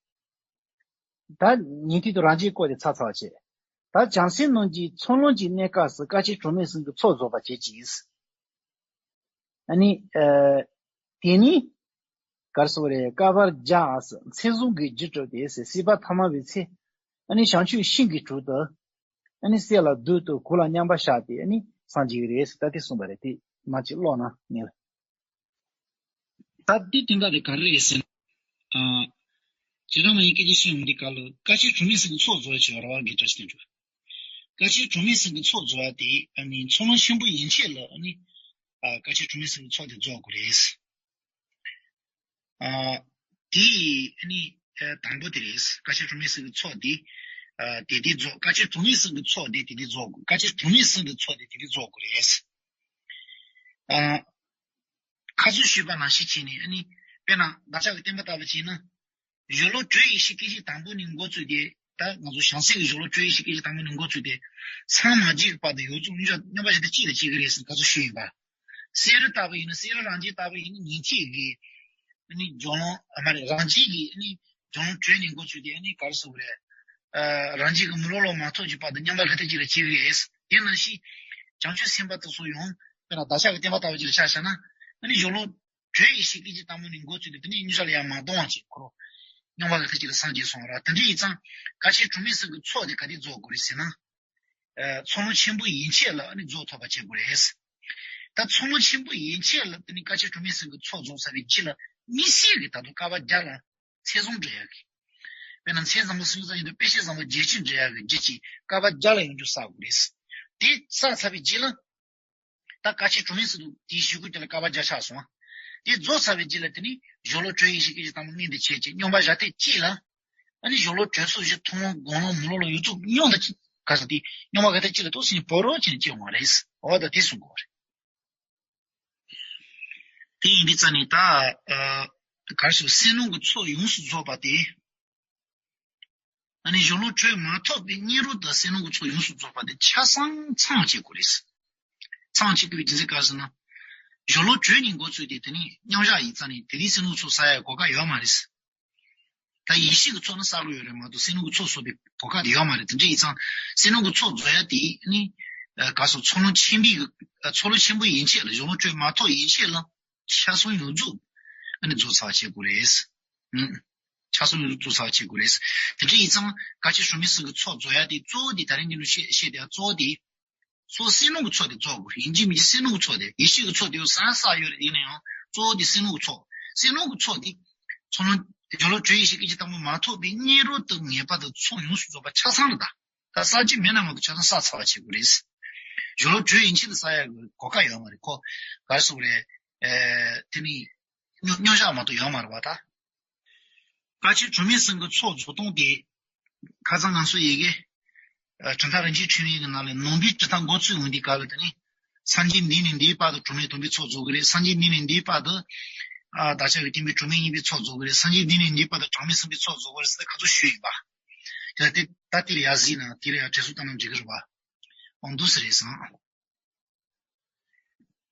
ད་ཉན་ཐོས་དང་རང་རྒྱལ་སྐོར་དེ་ཚར་ཚར་བ་བྱས། ད་བྱང་སེམས་རྣམས་ཀྱིས་ཚོགས་ལམ་གྱི་གནས་སྐབས་སུ་དཀའ་སྤྱད་གྲངས་མེད་གསུམ་གྱི་ཚོགས་རྫོགས་པར་བྱེད་ཅིང་། ཨ་ནི། ཨ། དེ་ནི། ག་རེ་ཟེར་དགོས་རེད། བསྐལ་པར་བརྒྱ་ཟེར་ཚེ་བཟུང་གི་རྒྱུར་གྲུབ་སྟེ་ཟེར། སྲིད་པ་ཐ་མལ་པའི་ཚེ། ཨ་ནི་བྱང་ཆུབ་ཤིང་གི་དྲུང་དུ། ཨ་ནི་སྲས་ལ་བདུད་དང་གུར་ལ་མཉམ་པར་བཞག་སྟེ་ཨ་ནི་སངས་རྒྱས་ཀྱི་རེད་ཟེར། ད་དེ་གསུངས་པ་རེད། དེ་མ་ཅིག་ཀློག་ན་ངེས། ད་འདི་དོན་དག་དེ་ག་རེ་རེད་ཟེར་ན། ཨ། བྱེ་བྲག་སྨྲ་བའི་སྐད་ཅིག་ཤེས་ཡོན་འདི་ག་ལ་དཀའ་སྤྱད་གྲངས་མེད་གསུམ་གྱི་ཚོགས་རྫོགས་བྱེད་པ་རེད་བ། དགེ་བཀྲ་ཤིས་དོན་གྲུབ། དཀའ་སྤྱད་གྲངས་མེད་གསུམ་གྱི་ཚོགས་རྫོགས་པ་དེ་ཨ་ནི་ཚོགས་ལམ་ཆེན་པོ་ཡན་ཆད་ལ་ཨ་ནི། ཨ། དཀའ་སྤྱད་གྲངས་མེད་གསུམ་གྱི་ཚོགས་དེ་རྫོགས་དགོས་རེད། ཨ། དེ་ཨ་ནི། ཨ། དང་པོ་དེ་རེད། དཀའ་སྤྱད་གྲངས་མེད་གསུམ་གྱི་ཚོགས་དེ། ཨ། དེ་དེ་རྫོགས། དཀའ་སྤྱད་གྲངས་མེད་གསུམ་གྱི་ཚོགས་དེ་དེ་དེ་རྫོགས་དགོས། དཀའ་སྤྱད་གྲངས་མེད་གསུམ་གྱི་ཚོགས་དེ་དེ་དེ་རྫོགས་དགོས་རེད། ཨ། ཁ་སང་ཞུས་པ་ནང་བཞིན་བྱས་ནས་ཨ་ནི། དཔེར་ན་བདག་ཅག་གི་བསྟན་པ་ལྟ་བུ་བྱས་ན། སྦྱོར་ཀློག་དྲོད་ཡེ་ཤེས་སྐད་ཅིག་དང་པོ་ནས་འགོ་བཙུགས་ཏེ། ད་ང་ཚོ་བྱང་སེམས་ཀྱི་སྦྱོར་ཀློག་དྲོད་ཡེ་ཤེས་སྐད་ཅིག་དང་པོ་ནས་འགོ་བཙུགས་ཏེ། མཚམས་མ་བཅད་ཀྱི་བར་དུ་ཡོངས་རྫོགས་སྙོམས་སྙོམས་པར་ཞི་བདེ་གཅིག་ལ་བྱེད་ཀྱི་རེད་ཟེར་ཁ་སང་ཞུས་ཡིན་པ། བསེ་རུ་ལྟ་བུ་ཡིན་ན། བསེ་རུ་རང་རྒྱལ་ལྟ་བུ་ཡིན་ན། ཉན་ཐོས་ཀྱི་ཨ་ནི་སྦྱོར་ལམ། ཨ་མ་རེད། རང་རྒྱལ་གྱི་ཨ་ནི་སྦྱོར་ལམ་དྲོད་ནས་འགོ་བཙུགས་ཏེ་ཨ་ནི་ག་རེ་ཟེར་དགོས་རེད། ཨ། རང་རྒྱལ་གྱི་མི་སློབ་ལམ་མ་ཐོབ་ཀྱི་བར་དུ་མཉམ་པར་ཞི་བདེ་གཅིག་ལ་བྱེད་ཀྱི་རེད། དེ་ནང་བཞིན་བྱང་ཆུབ་སེམས་དཔའ་དེ་ཚོ་ཡང་དཔེར་ན་བདག་ཅག་གི་བསྟན་པ་ལྟ་བུ་ཅིག་ལ་ཆ་བཞག་ན། ཨ་ནི་སྦྱོར་ལམ་དྲོད་ཡེ་ཤེས་སྐད་ཅིག་དང་པོ་ནས་འགོ་བཙུགས་ཏེ་དེ་ནས་སྙོམས་ཆ་ལ་ཡང་མ་ལྡང་བ་བྱས། ཁོ་རང་སྙོམས་པར་ཞི་བདེ་གཅིག་ལ་སངས་རྒྱས་སོང་བ་རེད། དེ་འདྲ་ཡིན་ཙང་དཀའ་སྤྱད་གྲངས་མེད་གསུམ་གྱི་ཚོགས་དེ་ག་དུས་རྫོགས་དགོས་རེད་ཟེར་ན། ཨ། ཚོགས་ལམ་ཆེན་པོ་ཡན་ཆད་ལ་ཨ་ནི་རྫོགས་ཐུབ་པ་བྱེད་དགོས་རེད། ད་ཚོགས་ལམ་ཆེན་པོ་ཡན་ཆད་ལ་དེ་ནི་དཀའ་སྤྱད་གྲངས་མེད་གསུམ་གྱི་ཚོགས་རྫོགས་ཚར་བའི་རྗེས་ལ་དམིགས་བསལ་གྱི་ད་དུང་བསྐལ་པ་བརྒྱ་ལ་ཚེ་བཟུང་འགྲོ་ཡག་གི། དཔེར་ན་མཚན་བཟང་པོ་སུམ་ཅུ་རྩ་གཉིས་དང་དཔེ་བྱད་བཟང་པོ་བརྒྱད་ཅུ་འགྲོ་ཡག་གི་རྒྱུ་ཅིག་བསྐལ་པ་བརྒྱ་ལ་ཡོང་རྒྱུ་བསགས་དགོས་རེད། དེ་བསགས་ཚར་བའི་རྗེས་ལ། ད་དཀའ་སྤྱད་གྲངས་མེད་གསུམ་དུ་དེའི་གཞུག་གུ་དེ་ལ་བསྐལ་པ་བརྒྱ་ཆགས་སོང་། དེ་རྫོགས་ཚར་བའི་རྗེས་ལ་དེ་ནི་སྦྱོར་ཀློག་དྲོད་ཡེ་ཤེས་སྐད་ཅིག་དང་པོ་སྔོན་དུ་བྱས་ཀྱི་སྙོམས་པར་བཞག་སྟེ་གཅིག་ལ། ཨ་ནི་སྦྱོར་ཀློག་དྲོད་སོགས་བཞི་མཐོང་ལམ་སྒོམ་ལམ་མི་སློབ་ལམ་ཡོངས་རྫོགས་སྙོམས་དང་གཅིག་ག་ས་དེ་སྙོམས་པ་ག་ཐ་གཅིག་ལ་ཏོག་ཙམ་བོར་བ་བྱས་ནས་སྐྱེ་འོང་བ་རེད། འོ་ད་དེ་གསུང་དགོས་པ་རེད། དེ་ཡིན་དུས་ཙ་ནས་ད། ཨ། ག་རེ་ཟེར། སེམས་སྣང་གི་ཚོགས་ཡོངས་སུ་རྫོགས་པ་དེ། ཨ་ནི་སྦྱོར་ཀློག་དྲོད་མ་ཐོབ་པའི་སྔོན་རོལ་དུ་སེམས་སྣང་གི་ཚོགས་ཡོངས་སུ་རྫོགས་པ་དེ་ཆ་ཚང་ཚང་བ་བྱེད་དགོས་རེད། ཚང་བ་བྱེད་དགོས་པའི་རྒྱུ་མཚན་ག་རེ་ཟེར་ན། སྦྱོར་ཀློག་དྲོད་ནས་འགོ་བཙུགས་ཏེ་དེ་ནས་མཉམ་བཞག་ཡིན་ཙང་ནས་དེ་རིང་སེམས་སྣང་གི་ཚོགས་བསགས་ཡ་གོ་སྐབས་ཡོད་མ་རེད། ད་ཡེ་ཤེས་ཀྱི་ཚོགས་ནི་བསགས་ཀྱི་ཡོད་རེད་མ་གཏོགས་སེམས་སྣང་གི་ཚོགས་གསོག་པའི་གོ་སྐབས་དེ་ཡོད་མ་རེད། དེ་འདྲ་ཡིན་ཙང་སེམས་སྣང་གི་ཚོགས་རྫོགས་ཡ་དེ་ནི། ཨ། ག་རེ་ཟེར། ཚོགས་ལམ་ཆེན་པོའི་གི། ཨ། ཚོགས་ལམ་ཆེན་པོ་ཡན་ཆད་ལ། སྦྱོར་ཀློག་དྲོད་མ་ཐོབ་ཡན་ཆད་ལ། ཆ་ཚང་ཡོངས་རྫོགས་ཨ་ནི་རྫོགས་ཚར་བ་བྱེད་དགོས་རེད། ཨུམ། ཆ་ཚང་ཡོངས་རྫོགས་རྫོགས་ཚར་བ་བྱེད་དགོས་རེད། དེ་འདྲ་ཡིན་ཙང་དཀའ་སྤྱད་གྲངས་མེད་གསུམ་གྱི་ཚོགས་རྫོགས་ཡ་དེ་གཙོ་བོ་དེ་ད་རིང་འདི་ནས་བཤད་བཤད་དེ་གཙོ་བོ་དེ། གཙོ་བོ་སེམས་སྣང་གི་ཚོགས་དེ་རྫོགས་དགོས་རེད། ཡིན་གཅིག་མིན་གཅིག་སེམས་སྣང་གི་ཚོགས་དེ། ཡེ་ཤེས་ཀྱི་ཚོགས་དེ་ཡང་བསགས་བསགས་ཡོད་རེད། ཡིན་ན་ཡང་གཙོ་བོ་དེ་སེམས་སྣང་གི་ཚོགས། སེམས་སྣང་གི་ཚོགས་དེ། ཚོགས་ལམ་སྦྱོར་ཀློག་དྲོད་ཡེ་ཤེས་སྐད་ཅིག་དང་པོ་མ་ཐོབ་པའི་སྔོན་རོལ་དུ་ངེས་པར་དུ་ཚོགས་ཡོངས་སུ་རྫོགས་པ་ཆ་ཚང་རེད་ད། ད་བསགས་རྒྱུ་མེད་ན་མ་གཏོགས་ཆ་ཚང་བསགས་ཚར་བ་བྱེད་དགོས་རེད། སྦྱོར་ཀློག་དྲོད་ཡན་ཆད་དུ་བསགས་ཡག་གི་གོ་སྐབས་ཡོད་མ་རེད། ཁོ་ག་རེ་ཟེར་དགོས་རེད། ཨེ། དེ་ནི་སྙོམས་སྙོམས་བཞག་མ་གཏོགས་ཡོད་མ་རེད་པ་ད། དཀའ་སྤྱད་གྲངས་མེད་གསུམ་གྱི་ཚོགས་རྫོགས་སྟངས་དེ། ཁ་སང་ང་ཚོ་ཡི་གེ། ཨ། གྲུབ་མཐའ་རིན་ཆེན་ཕྲེང་བའི་གི་ནང་ལ་ནང་པའི་གྲུབ་མཐའ་འགོ་ཚུགས་འོང་དུས་སྐབས་ལ་དེ་ནི། སངས་རྒྱས་འདི་ནས་འདིའི་བར་དུ་གྲངས་མེད་སྟོང་པའི་ཚོགས་རྫོགས་ཀྱི་རེད། སངས་རྒྱས་འདི་ནས་འདིའི་བར་དུ། ཨ། བདག་ཅག་གི་བསྟན་པའི་གྲངས་མེད་གཉིས་པའི་ཚོགས་རྫོགས་ཀྱི་རེད། སངས་རྒྱས་འདི་ནས་འདིའི་བར་དུ་གྲངས་མེད་གསུམ་པའི་ཚོགས་རྫོགས་ཀྱི་རེད་ཟེར་ཏེ་ཁ་ཚུགས་ཞུས་ཡིན་པ། དེ་ལ་དེ་ད་དེ་ལ་ཡར་གཟིགས་ན་དེ་ལ་ཡར་དྲན་གསོ་བཏང་ན་འགྲིག་གི་རེད་པ། འོང་འདུག་ཟེར་རེད་བསམ།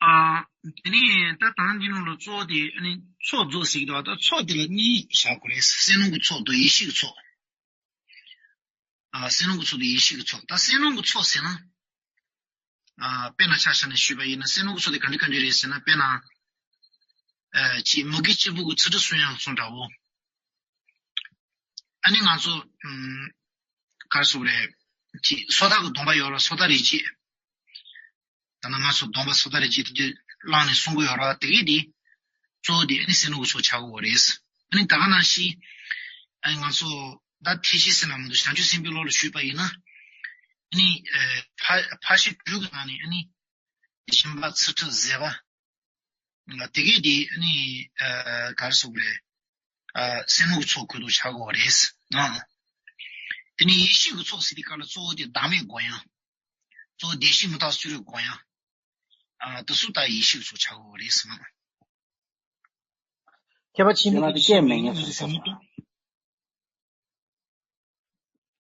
ཨ། དེ་ནས་ད་དང་འདི་ནང་ལ་གཙོ་བོ་དེ་ཨ་ནི་ཚོགས་རྫོགས་ཟེར་གྱི་འདུག་པ། ད་ཚོགས་དེ་ལ་གཉིས་བཞག་དགོས་རེད། སེམས་སྣང་གི་ཚོགས་དང་ཡེ་ཤེས་ཀྱི་ཚོགས། ཨ། སེམས་སྣང་གི་ཚོགས་དང་ཡེ་ཤེས་ཀྱི་ཚོགས། ད་སེམས་སྣང་གི་ཚོགས་ཟེར་ན། ཨ། དཔེར་ན་ཆ་བཞག་ནས་ཞུས་པ་ཡིན་ན་སེམས་སྣང་གི་ཚོགས་དེ་ག་འདྲ་ག་འདྲ་རེད་ཟེར་ན། དཔེར་ན། ཨ། ཅིག་མུ་གེ་གཅིག་པུ་གི་ཚིག་འབྲུ་གསུང་ཡག་སོང་འདྲ་བོ། ཨ་ནི་ང་ཚོ། ཨུམ། ག་རེ་ཟེར་དགོས་རེད། ཅིག་སོ་ཐར་གྱི་སྡོམ་པ་ཡོད་རེད། སོ་ཐར་རིགས་གཅིག་ད་ནང་ང་ཚོ་སྡོམ་པ་སོ་ཐར་རིགས་བརྒྱད་དེ་བླངས་ནས་གསུང་གི་ཡོད་ར། དེ་གས་དེ་གཙོ་བོ་དེ་ཨ་ནི་སེམས་ལུགས་ཀྱི་ཚོགས་ཆགས་ཀྱི་ཡོད་རེད། ཨ་ནི་ད་ག་ནང་བཞིན་ཨ་ནི་ང་ཚོ་ད་ཐེག་ཆེན་ཟེར་ན་མི་འདུག་བྱང་ཆུབ་སེམས་དཔའི་བློ་ལ་ཞུས་པ་ཡིན་ན། ཨ་ནི་ཨ་ཕར་ཕར་ཕྱིན་དྲུག་གི་ནང་ནས་ཨ་ནི་སྦྱིན་པ་ཚུལ་ཁྲིམས་བཟོད་པ། དེ་གས་དེ་ཨ་ནི་ཨ་ག་རེ་ཟེར་དགོས་རེད། ཨ་སེམས་ལུགས་ཀྱི་ཚོགས་ཁོ་ཐག་ཆགས་ཀྱི་ཡོད་རེད། ཨ་དེ་ནས་ཡེ་ཤེས་ཀྱི་ཚོགས་ཟེར་དུས་སྐབས་ལ་གཙོ་བོ་དེ་བདག་མེད་སྒོམ་ཡག་གཙོ་བོ་བདེ་གཤེགས་མུ་སྟེགས་སྤྱོད་ལམ་སྒོམ་ཡག་ཨ་དེ་ཚོ་ད་ཡེ་ཤེས་ཀྱི་ཚོགས་ཆགས་ཀྱི་ཡོད་རེད་ཟེར་ན། ཁྱད་པར་ཕྱིན་པའི་དེ་སྐད་མེད་ཉག་ཟེར་ས་ཟེར་བ།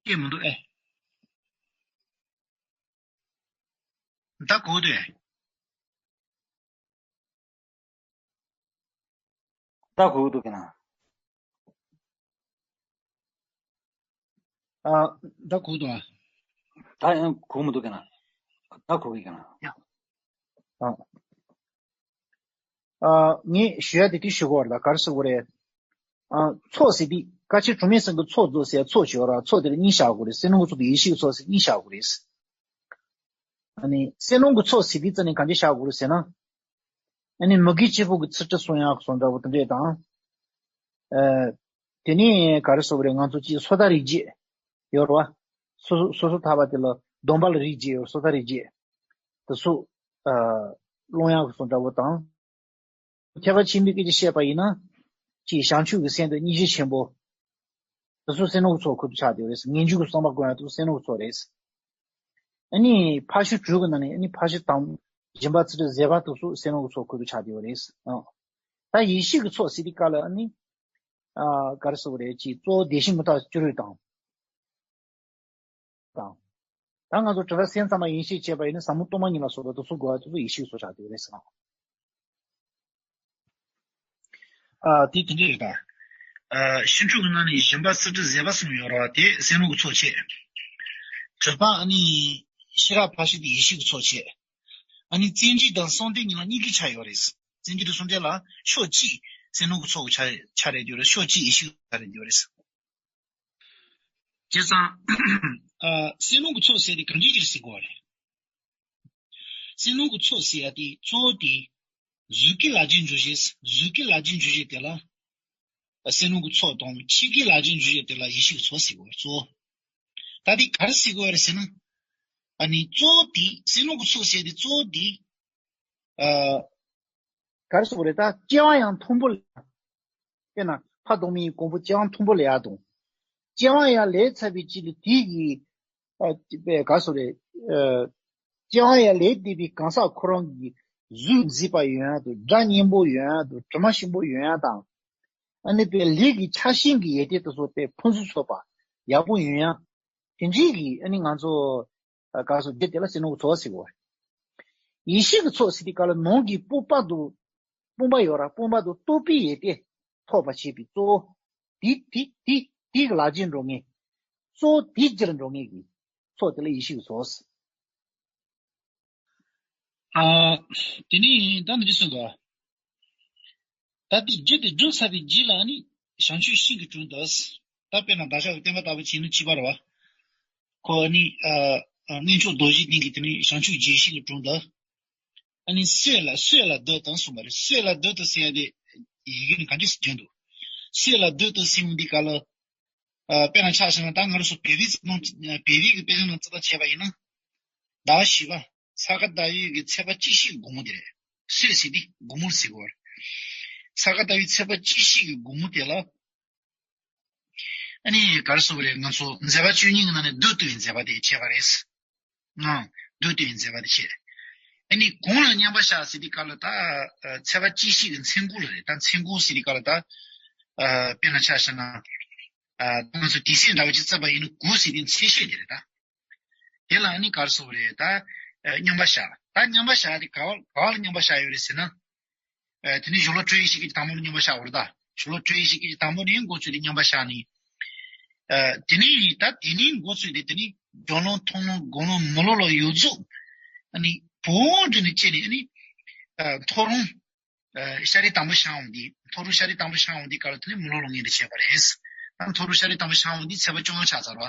སྐད་མི་འདུག་ཨེ། ད་གོ་དེ། ད་གོ་འདུག་གི་ན། ཨ། ད་གོ་འདུག་ཨ། ད་ཡང་གོ་མི་འདུག་གི་ན། ད་གོ་གི་གི་ན། ཡ། ཨ། ཨ། ངས་ཞུ་ཡ་དེ་དེ་ཞུ་གོ་བ་རེད། ད་ག་རེ་ཟེར་གོ་རེད། ཨ། ཚོགས་ཟེར་དུས་སྐར་ཆེན་གྲངས་མེད་གསུམ་གྱི་ཚོགས་རྫོགས་ཟེར་ཚོགས་ཞུ་བ་ར། ཚོགས་དེ་ལ་གཉིས་བཞག་དགོས་རེད། སེམས་ལུགས་ཀྱི་ཚོགས་དང་ཡེ་ཤེས་ཀྱི་ཚོགས་ཟེར་གཉིས་བཞག་དགོས་རེད། ཨ་ནི་སེམས་ལུགས་ཀྱི་ཚོགས་ཟེར་དུས་ཙམ་ནས་གང་ཅི་བཞག་དགོས་རེད་ཟེར་ན། ཨ་ནི་མི་དགེ་བཅུ་པོ་གི་ཚུལ་ཁྲིམས་སྲུང་ཡག་གི་སོང་འདྲ་བོ་དེ་འདྲས་དང་། ཨ། དེ་ནས་ག་རེ་ཟེར་དགོས་རེད། ང་ཚོ་ཅིག་སོ་ཐར་རིགས་བརྒྱད་ཡོད་རེད་བ། སོ་སོ་སོ་སོ་ཐར་པ་དེ་ལ་སྡོམ་པ་ལ་རིགས་བརྒྱད་ཡོད། སོ་ཐར་རིགས་བརྒྱད་དེ་ཚོ་ཨ་སློང་ཡག་གི་སོང་འདྲ་བོ་དང་། ཁྱད་པར་ཕྱིན་པའི་སྐད་ཆ་བཤད་པ་ཡིན་ན། ཅིག་བྱང་ཆུབ་ཀྱི་སེམས་དང་སྙིང་རྗེ་ཆེན་པོ། དེ་ཚོ་སེམས་ལུགས་ཀྱི་ཚོགས་ཁོ་ཐག་ཆགས་བསྡད་ཡོད་རེད། ངེས་འབྱུང་གི་བསམ་པ་སྒོམ་ཡག་དེ་ཚོ་སེམས་ལུགས་ཀྱི་ཚོགས་རེད། ཨ་ནི་ཕར་ཕྱིན་དྲུག་གི་ནང་ནས་ཨ་ནི་ཕར་ཕྱིན་དང་སྦྱིན་པ་ཚུལ་ཁྲིམས་བཟོད་པ་དེ་ཚོ་སེམས་ལུགས་ཀྱི་ཚོགས་ཁོ་ཐག་ཆགས་བསྡད་ཡོད་རེད། ཨ། ད་ཡེ་ཤེས་ཀྱི་ཚོགས་ཟེར་དུས་སྐབས་ལ་ཨ་ནི། ཨ། ག་རེ་ཟེར་དགོས་རེད། ཅིག་གཙོ་བོ་བདེ་གཤེགས་མུ་སྟེགས་སྤྱོད་ལམ་དང་། དང་། ད་ང་ཚོ་དྲི་བ་སེམས་ཙམ་པ་ཡིན་ཞེས་བྱས་པ་ཡིན་ན་ཟབ་མོ་སྟོང་པ་ཉིད་ལ་སོགས་པ་དེ་ཚོ་དགོས་པ་དེ་ཚོ་ཡེ་ཤེས་ཀྱི་ཚོགས་ཆགས་བསྡད་ཡོད་རེད་ཟེར་ན། ཨ། དེ་དེ་འདྲ་རེད་ད། ཨ། ཕྱིན་དྲུག་གི་ནང་ནས་སྦྱིན་པ་ཚུལ་ཁྲིམས་བཟོད་པ་གསུམ་ཡོད་རེད་བ། དེ་སེམས་ལུགས་ཀྱི་ཚོགས་བྱས། དྲུག་པ་ཨ་ནི་ཤེས་རབ་ཕར་ཕྱིན་དེ་ཡེ་ཤེས་ཀྱི་ཚོགས་བྱས། ཨ་ནི་བརྩོན་འགྲུས་དང་གསང་སྟེ་གཉིས་ལ་གཉིས་ཀྱི་ཆ་ཡོད་རེད། བརྩོན་འགྲུས་དང་གསང་སྟེ་ལ་ཕྱོགས་གཅིག་སེམས་ལུགས་ཀྱི་ཚོགས་ཆ་ཆ་རེད་ཡོད་རེད། ཕྱོགས་གཅིག་ཡེ་ཤེས་ཀྱི་ཆ་རེད་ཡོད་རེད། བྱས་ཙང་། ཨ། སེམས་ལུགས་ཀྱི་ཚོགས་ཟེར་དེ་གང་ཅིའི་ཕྱིར་ཟེར་དགོས་པ་རེད། སེམས་ལུགས་ཀྱི་ཚོགས་ཟེར་ཡ་དེ་གཙོ་བོ་དེ། གཟུགས་ཀྱི་ལག་ལེན་འཇུག་བྱེད། གཟུགས་ཀྱི་ལག་ལེན་འཇུག་བྱེད་དེ་ལ། སེམས་ལུགས་ཀྱི་ཚོགས་དང་། ཕྱི་གི་ལག་ལེན་འཇུག་བྱེད་དེ་ལ་ཡེ་ཤེས་ཀྱི་ཚོགས་ཟེར་དགོས་པ་གཙོ་བོ། ད་དེ་ག་རེ་ཟེར་དགོས་པ་རེད་ཟེར་ན། ཨ་ནི་གཙོ་བོ་དེ་སེམས་ལུགས་ཀྱི་ཚོགས་ཟེར་དེ་གཙོ་བོ་དེ། ཨ། ག་རེ་ཟེར་དགོས་རེད། ད་སྐྱེ་བ་ཡང་མཐོན་པོ་ལས། དཔེར་ན་ཕ་གདོང་མའི་གོང་བུ་སྐྱེ་བ་མཐོན་པོ་ལས་ཡག་དང་། སྐྱེ་བ་ཡང་ལས་ཚར་བའི་རྗེས་ལ་དེ་གི། ཨ། དཔེ་ག་རེ་ཟེར་དགོས་རེད། ཨ། སྐྱེ་བ་ཡང་ལས་འདས་པའི་གང་ཟག་ཁོ་རང་གི་གཟུགས་མཛེས་པ་ཡོང་ཡག་དང་། སྒྲ་སྙན་པོ་ཡོང་ཡག་དང་། དྲི་མ་ཞིམ་པོ་ཡོང་ཡག་དང་། ཨ་ནི་དཔེ་ལས་ཀྱི་ཆགས་ཞེན་གྱི་ཡོན་ཏན་དེ་ཚོ་དཔེ་ཕུན་སུམ་ཚོགས་པ་ཡག་པོ་ཡོང་ཡག་དེ་འདྲའི་གི་ཨ་ནི་ང་ཚོ། ཨ། ག་རེ་ཟེར། དེ་དེ་ལ་སེམས་ལུགས་ཀྱི་ཚོགས་ཟེར་དགོས། ཡེ་ཤེས་ཀྱི་ཚོགས་ཟེར་དུས་སྐབས་ལ་ནང་གི་སྤོབས་པ་དང་། སྤོབས་པ་ཡོད་ར། སྤོབས་པ་དང་རྟོགས་པའི་ཡོན་ཏན་ཐོབ་པར་བྱེད་པའི་གཙོ་བོ། དེ་དེ་དེ་དེ་གི་ལག་ལེན་འགྲོ་མཁན། གཙོ་བོ་དེ་གྱུར་འགྲོ་མཁན་གྱི་ཚོགས་དེ་ལ་ཡེ་ཤེས་ཀྱི་ཚོགས། ཨ། དེ་ནས་ད་འདི་འདྲ་གསུངས་འདུག་ད་དེ་རྒྱུ་དེ་བསྒྲུབས་ཚར་བའི་རྗེས་ལ་ནི་བྱང་ཆུབ་ཤིང་གི་དྲུང་དུ། ད་དཔེར་ན་བདག་ཅག་གི་བསྟན་པ་ལྟ་བུ་བྱས་ན་གཅིག་པ་རེད་བ། ཁོ་ནི། ཨ། ཨ། རྣལ་འབྱོར་རྡོ་རྗེ་གདན་གྱི་དེ་ནི་བྱང་ཆུབ་རྒྱལ་ཤིང་གི་དྲུང་དུ། ཨ་ནི་སྲོད་ལ་སྲོད་ལ་སྡོད་དང་གསུངས་པ་རེད། སྲོད་ལ་སྡོད་དང་ཟེར་ཡ་དེ་ཡི་གེ་ནས་ག་འདྲས་སེ་བསྒྱུར་འདུག་སྲོད་ལ་སྡོད་དང་ཟེར་ཡོང་དུས་སྐབས་ལ། ཨ། དཔེར་ན་ཆ་བཞག་ན་ད་ང་རང་ཚོ་བོད་པའི་ཚིག་ནང་། བོད་པའི་གི་དཔེ་ཆ་ནང་ཙི་ད་བྱས་པ་ཡིན་ན། ཟླ་བ་བཞི་པ། ས་ག་ཟླ་བའི་གི་ཚེས་པ་གཅིག་བཞི་གི་དགོང་མོ་དེ་རེད། སྲོད་ཟེར་དུས་དགོང་མོ་ཟེར་གོ་རེད། ས་ག་ཟླ་བའི་ཚེས་པ་གཅིག་བཞི་གི་དགོང་མོ་དེ་ལ། ཨ་ནི་ག་རེ་ཟེར་དགོས་རེད། ང་ཚོ་མཛད་པ་བཅུ་གཉིས་ཀྱི་ནང་ནས་བདུད་བཏུལ་བའི་མཛད་པ་དེ་བྱས་པ་རེད། ཨང་། བདུད་བཏུལ་བའི་མཛད་པ་དེ་བྱས། ཨ་ནི་གུང་ལ་མཉམ་པར་བཞག་ཟེར་དུས་སྐབས་ལ་ད། ཨ། ཚེས་པ་གཅིག་བཞི་གི་མཚན་གུང་ལ་རེད། ད་མཚན་གུང་ཟེར་དུས་སྐབས་ལ་ད། ཨ། དཔེར་ན་ཆ་བཞག་ན། ཨ། ད་ང་ཚོ་དུས་ཚིགས་འདྲ་བོ་ཅིག་བརྩིས་པ་ཡིན་ན་གུང་ཟེར་དུས་མཚན་ཤས་དེ་རེད་ད། དེ་ལ་ཨ་ནི་ག་རེ་ཟེར་དགོས་རེད། ད། ཨ། མཉམ་པར་བཞག་ད་མཉམ་པར་བཞག་དེ་ག་བ་ག་བ་ལ་མཉམ་པར་བཞག་ཡོད་རེད་ཟེར་ན། ཨ། དེ་ནས་གཞུང་ལུགས་སྤྲོས་ཡེ་ཤེས་སྐད་ཅིག་དང་པོ་ལ་མཉམ་པར་བཞག་པ་རེད་ད། གཞུང་ལུགས་སྤྲོས་ཡེ་ཤེས་སྐད་ཅིག་དང་པོ་ནས་འགོ་བཙུགས་ཏེ་མཉམ་པར་བཞག་ནས། ཨ། དེ་ནས་ད་དེ་ནས་འགོ་བཙུགས་ཏེ་དེ་ནས་སྦྱོར་ལམ་མཐོང་ལམ་སྒོམ་ལམ་མི་སློབ་ལམ་ཡོངས་རྫོགས། ཨ་ནི་བོད་འདི་ནས་བཅད་ནས་ཨ་ནི། ཨ། མཐོ་རིམ། ཨ། ཤཱ་རིའི་དང་པོ་བྱུང་བ་འདི། མཐོ་རིམ་ཤཱ་རིའི་དང་པོ་བྱུང་བ་འདི་ག་ལ་དེ་ནས་མི་སློབ་ལམ་ངོས་འཛིན་བྱས་པ་རེད། ད་མཐོ་རིམ་ཤཱ་རིའི་དང་པོ་བྱུང་བ་འདི་ཚེས་པ་བཅོ་ལྔ་ཆགས་ཚར་བ།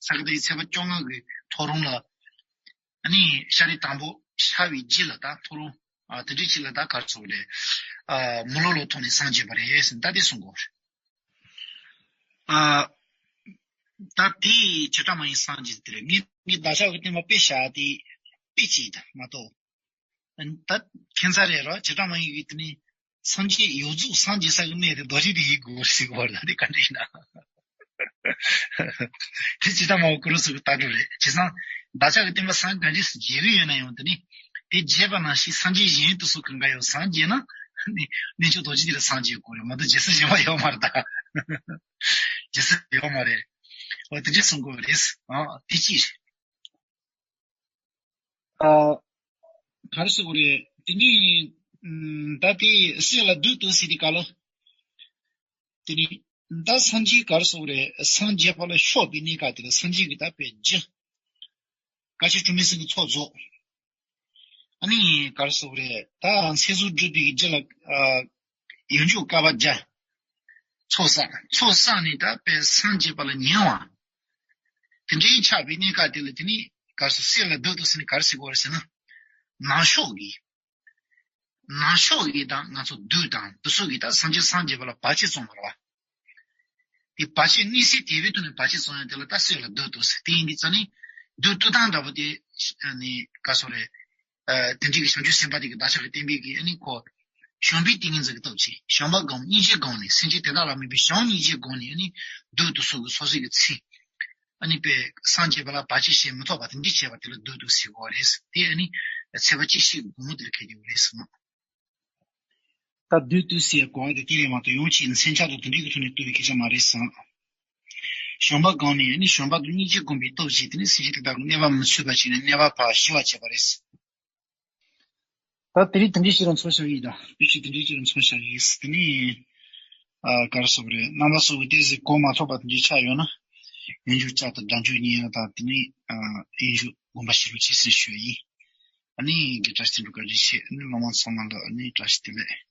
ས་ག་ཟླ་བའི་ཚེས་པ་བཅོ་ལྔ་གི་མཐོ་རིམ་ལ། ཨ་ནི་ཤཱ་རིའི་དང་པོ། ཤར་བའི་རྗེས་ལ་ད་མཐོ་རིས་ཨ་དེ་འདྲའི་ཅིག་ལ་ད་ག་རེ་ཟེར་དགོས་རེད། ཨ་མི་ལོ་ལོ་ཐོག་ནས་སངས་རྒྱས་པ་རེད་ཟེར་ད་དེ་གསུང་གི་ཡོད་རེད། ཨ་ད་དེ་བྱེ་བྲག་སྨྲ་བའི་སངས་རྒྱས་དེ་རེད། ངས་ངས་བདག་ཅག་གི་བསྟན་པ་དཔེ་བཞག་དེ་དཔེ་ཅིག་ད་མ་གཏོགས། ད་ཁྱད་མཚར་རེད་རོ། བྱེ་བྲག་སྨྲ་བའི་དེ་ནི་སངས་རྒྱས་ཡོངས་རྫོགས་སངས་རྒྱས་ས་གི་གནས་དེ་རྡོ་རྗེ་གདན་ཡིན་དགོས་ཟེར་གི་བར་ད་དེ་ག་འདྲ་ཡིན་ན། དེ་ཇི་ལྟ་མ་བོ་ཀུ་རུ་སུ་གི་ལྟ་གྲུབ་རེད། བྱས་ཙང་བདག་ཅག་གི་བསྟན་པ་སངས་རྒྱས་སུ་རྒྱས་གི་ཡོད་ན་ཡང་དེ་ནི་དེ་རྒྱས་པ་ནང་བཞིན་སངས་རྒྱས་གཞན་དུ་སུ་གང་ག་ཡང་སངས་རྒྱས་ན་ནི་གནས་མཆོག་རྡོ་རྗེ་གདན་ལ་སངས་རྒྱས་དགོས་རེད་མ་གཏོགས་རྒྱལ་སྲིད་གཞན་པ་ཡོད་མ་རེད་ད། རྒྱལ་སྲིད་ཡོད་མ་རེད། འོ་དེ་འདྲ་གསུང་དགོས་རེད། ཨ་དེ་ཅི་རེད། ཨ་ག་རེ་ཟེར་དགོས་རེད། དེ་ནི་ད་དེ་སྲས་ལ་བདུད་དུ་ཟེར་དེ་ག་ལ། དེ་ནི་ད་སངས་རྒྱས་ག་རེ་ཟེར་དགོས་རེད། སངས་རྒྱས་པ་ལ་ཤོག་པའི་གནས་སྐབས་དེ་ལ་སངས་རྒྱས་ཀྱི་ད་དཔེ་རྒྱུ་བཀའ་ཆོས་བཅོམ་ལྡན་འདས་ཀྱི་ཚོགས་རྫོགས། ཨ་ནི་ག་རེ་ཟེར་དགོས་རེད། ད་ཚེ་སྲོག་སྒྲུབ་པའི་རྒྱུ་ལ་ཨ་ཡོན་མཆོག་བསྐལ་པ་བརྒྱ། ཚོགས་བསགས། ཚོགས་བསགས་ནས་ད་དཔེ་སངས་རྒྱས་པ་ལ་ཉེ་བ། དེ་འདྲའི་ཆགས་པའི་གནས་སྐབས་དེ་ལ་དེ་ནི་ག་རེ་ཟེར། སྲས་ལ་བདུད་དུ་ཟེར་ནས་ག་རེ་ཟེར་དགོས་རེད་ཟེར་ན། ནང་ཤོག་གི། ནང་ཤོག་གི་དང་ང་ཚོ་བདུད་དང་དེ་ཚོ་གིས་ད་སངས་རྒྱས་སངས་རྒྱས་པ་ལ་བར་ཆད་བཙོང་བ་རེད་བ། དེ་བར་ཆད་གནས་ཚུལ་དེ་བས་ཐོག་ནས་བར་ཆད་བཙོང་ཡ་དེ་ལ་ད་སྲས་ལ་བདུད་དུ་ཟེར། དེ་ཡིན་དུས་ཙ་ནི་བདུད་བཏུལ་སྟངས་འདྲ་པོ་དེ་ནི་ག་རེ་ཟེར་དགོས་རེད། ཨ་དེ་འདྲའི་གི་བྱང་ཆུབ་སེམས་དཔའ་དེ་གི་བདག་ཅག་གི་བསྟན་པའི་གི་ཨ་ནི་ཁོ་བྱམས་པའི་ཏིང་ངེ་འཛིན་གྱི་སྟོབས་ཀྱིས་བྱམས་པ་སྒོམ་སྙིང་རྗེ་སྒོམ་ནས་སེམས་ཅན་དེ་དག་ལ་དམིགས་པའི་བྱམས་སྙིང་རྗེ་སྒོམ་ནས་ཨ་ནི་བདུད་དུ་སོགས་ཀྱི་སོ་སོའི་གི་ཚེ་ཨ་ནི་པའི་སངས་རྒྱས་པ་ལ་བར་ཆད་བྱེད་མི་ཐུབ་པ་དེ་འདྲ་བྱས་པ་དེ་ལ་བདུད་དུ་ཟེར་གོ་རེད། དེ་ཨ་ནི་ཚེས་པ་གཅིག་ཤི་དགོང་མོ་དེ་ལ་ཁེལ་དེ་རེད་ཟེར་མོ། ད་བདུད་དུ་ཟེར་གོ་དེ་དེ་ལས་མ་གཏོགས་ཡོངས་ཀྱི་མཚན་བྱང་དང་དེ་འདྲའི་གི་ཐོག་ནས་བཏུལ་བའི་སྐད་ཆ་མ་རེད་ཟེར། བྱམས་པ་སྒོམ་ནས་ཨ་ནི་བྱམས་པ་དང་སྙིང་རྗེ་སྒོམ་པའི་སྟོབས་ཀྱིས་དེ་ནི་སེམས་ཅན་དེ་དག་གི་གནོད་པ་མི་ཚུགས་པ་བྱས་ནས་གནོད་པ་ཕར་ཞི་བ་བྱེད་པ་རེད། ད་དེ་རིང་དེ་འདྲའི་ཕྱིར་རང་ཚོར་བྱ་ཡིན་ད། དེ་ཕྱིར་དེ་འདྲའི་ཕྱིར་རང་ཚོར་བྱ་ཡིན་ཟེར་དེ་ནི། ཨ་ག་རེ་ཟེར་དགོས་རེད། རྣམ་པ་ཚོ་གི་ཏོག་ཙམ་གོ་མ་ཐོས་པ་དེ་འདྲའི་ཆགས་ཡོད་ན། ཡིན་རྒྱུ་བཅའ་དང་སྒྲ་འཇུག་གཉིས་ཡོད་ད་དེ་ནི། ཨ་ཡིན་རྒྱུ་དགོངས་པ་བཞེས་རོགས་གྱིས་ཟེར་ཞུ་ཡ་ཡིན། ཨ་ནི་དགེ་བཀྲ་ཤིས་འགྲོ་བཀའ་དྲིན་ཆེ། ཨ་ནི་སློབ་མ་ཚང་མ་ལ་ཨ་ནི་བཀྲ་ཤིས་བདེ་ལེགས།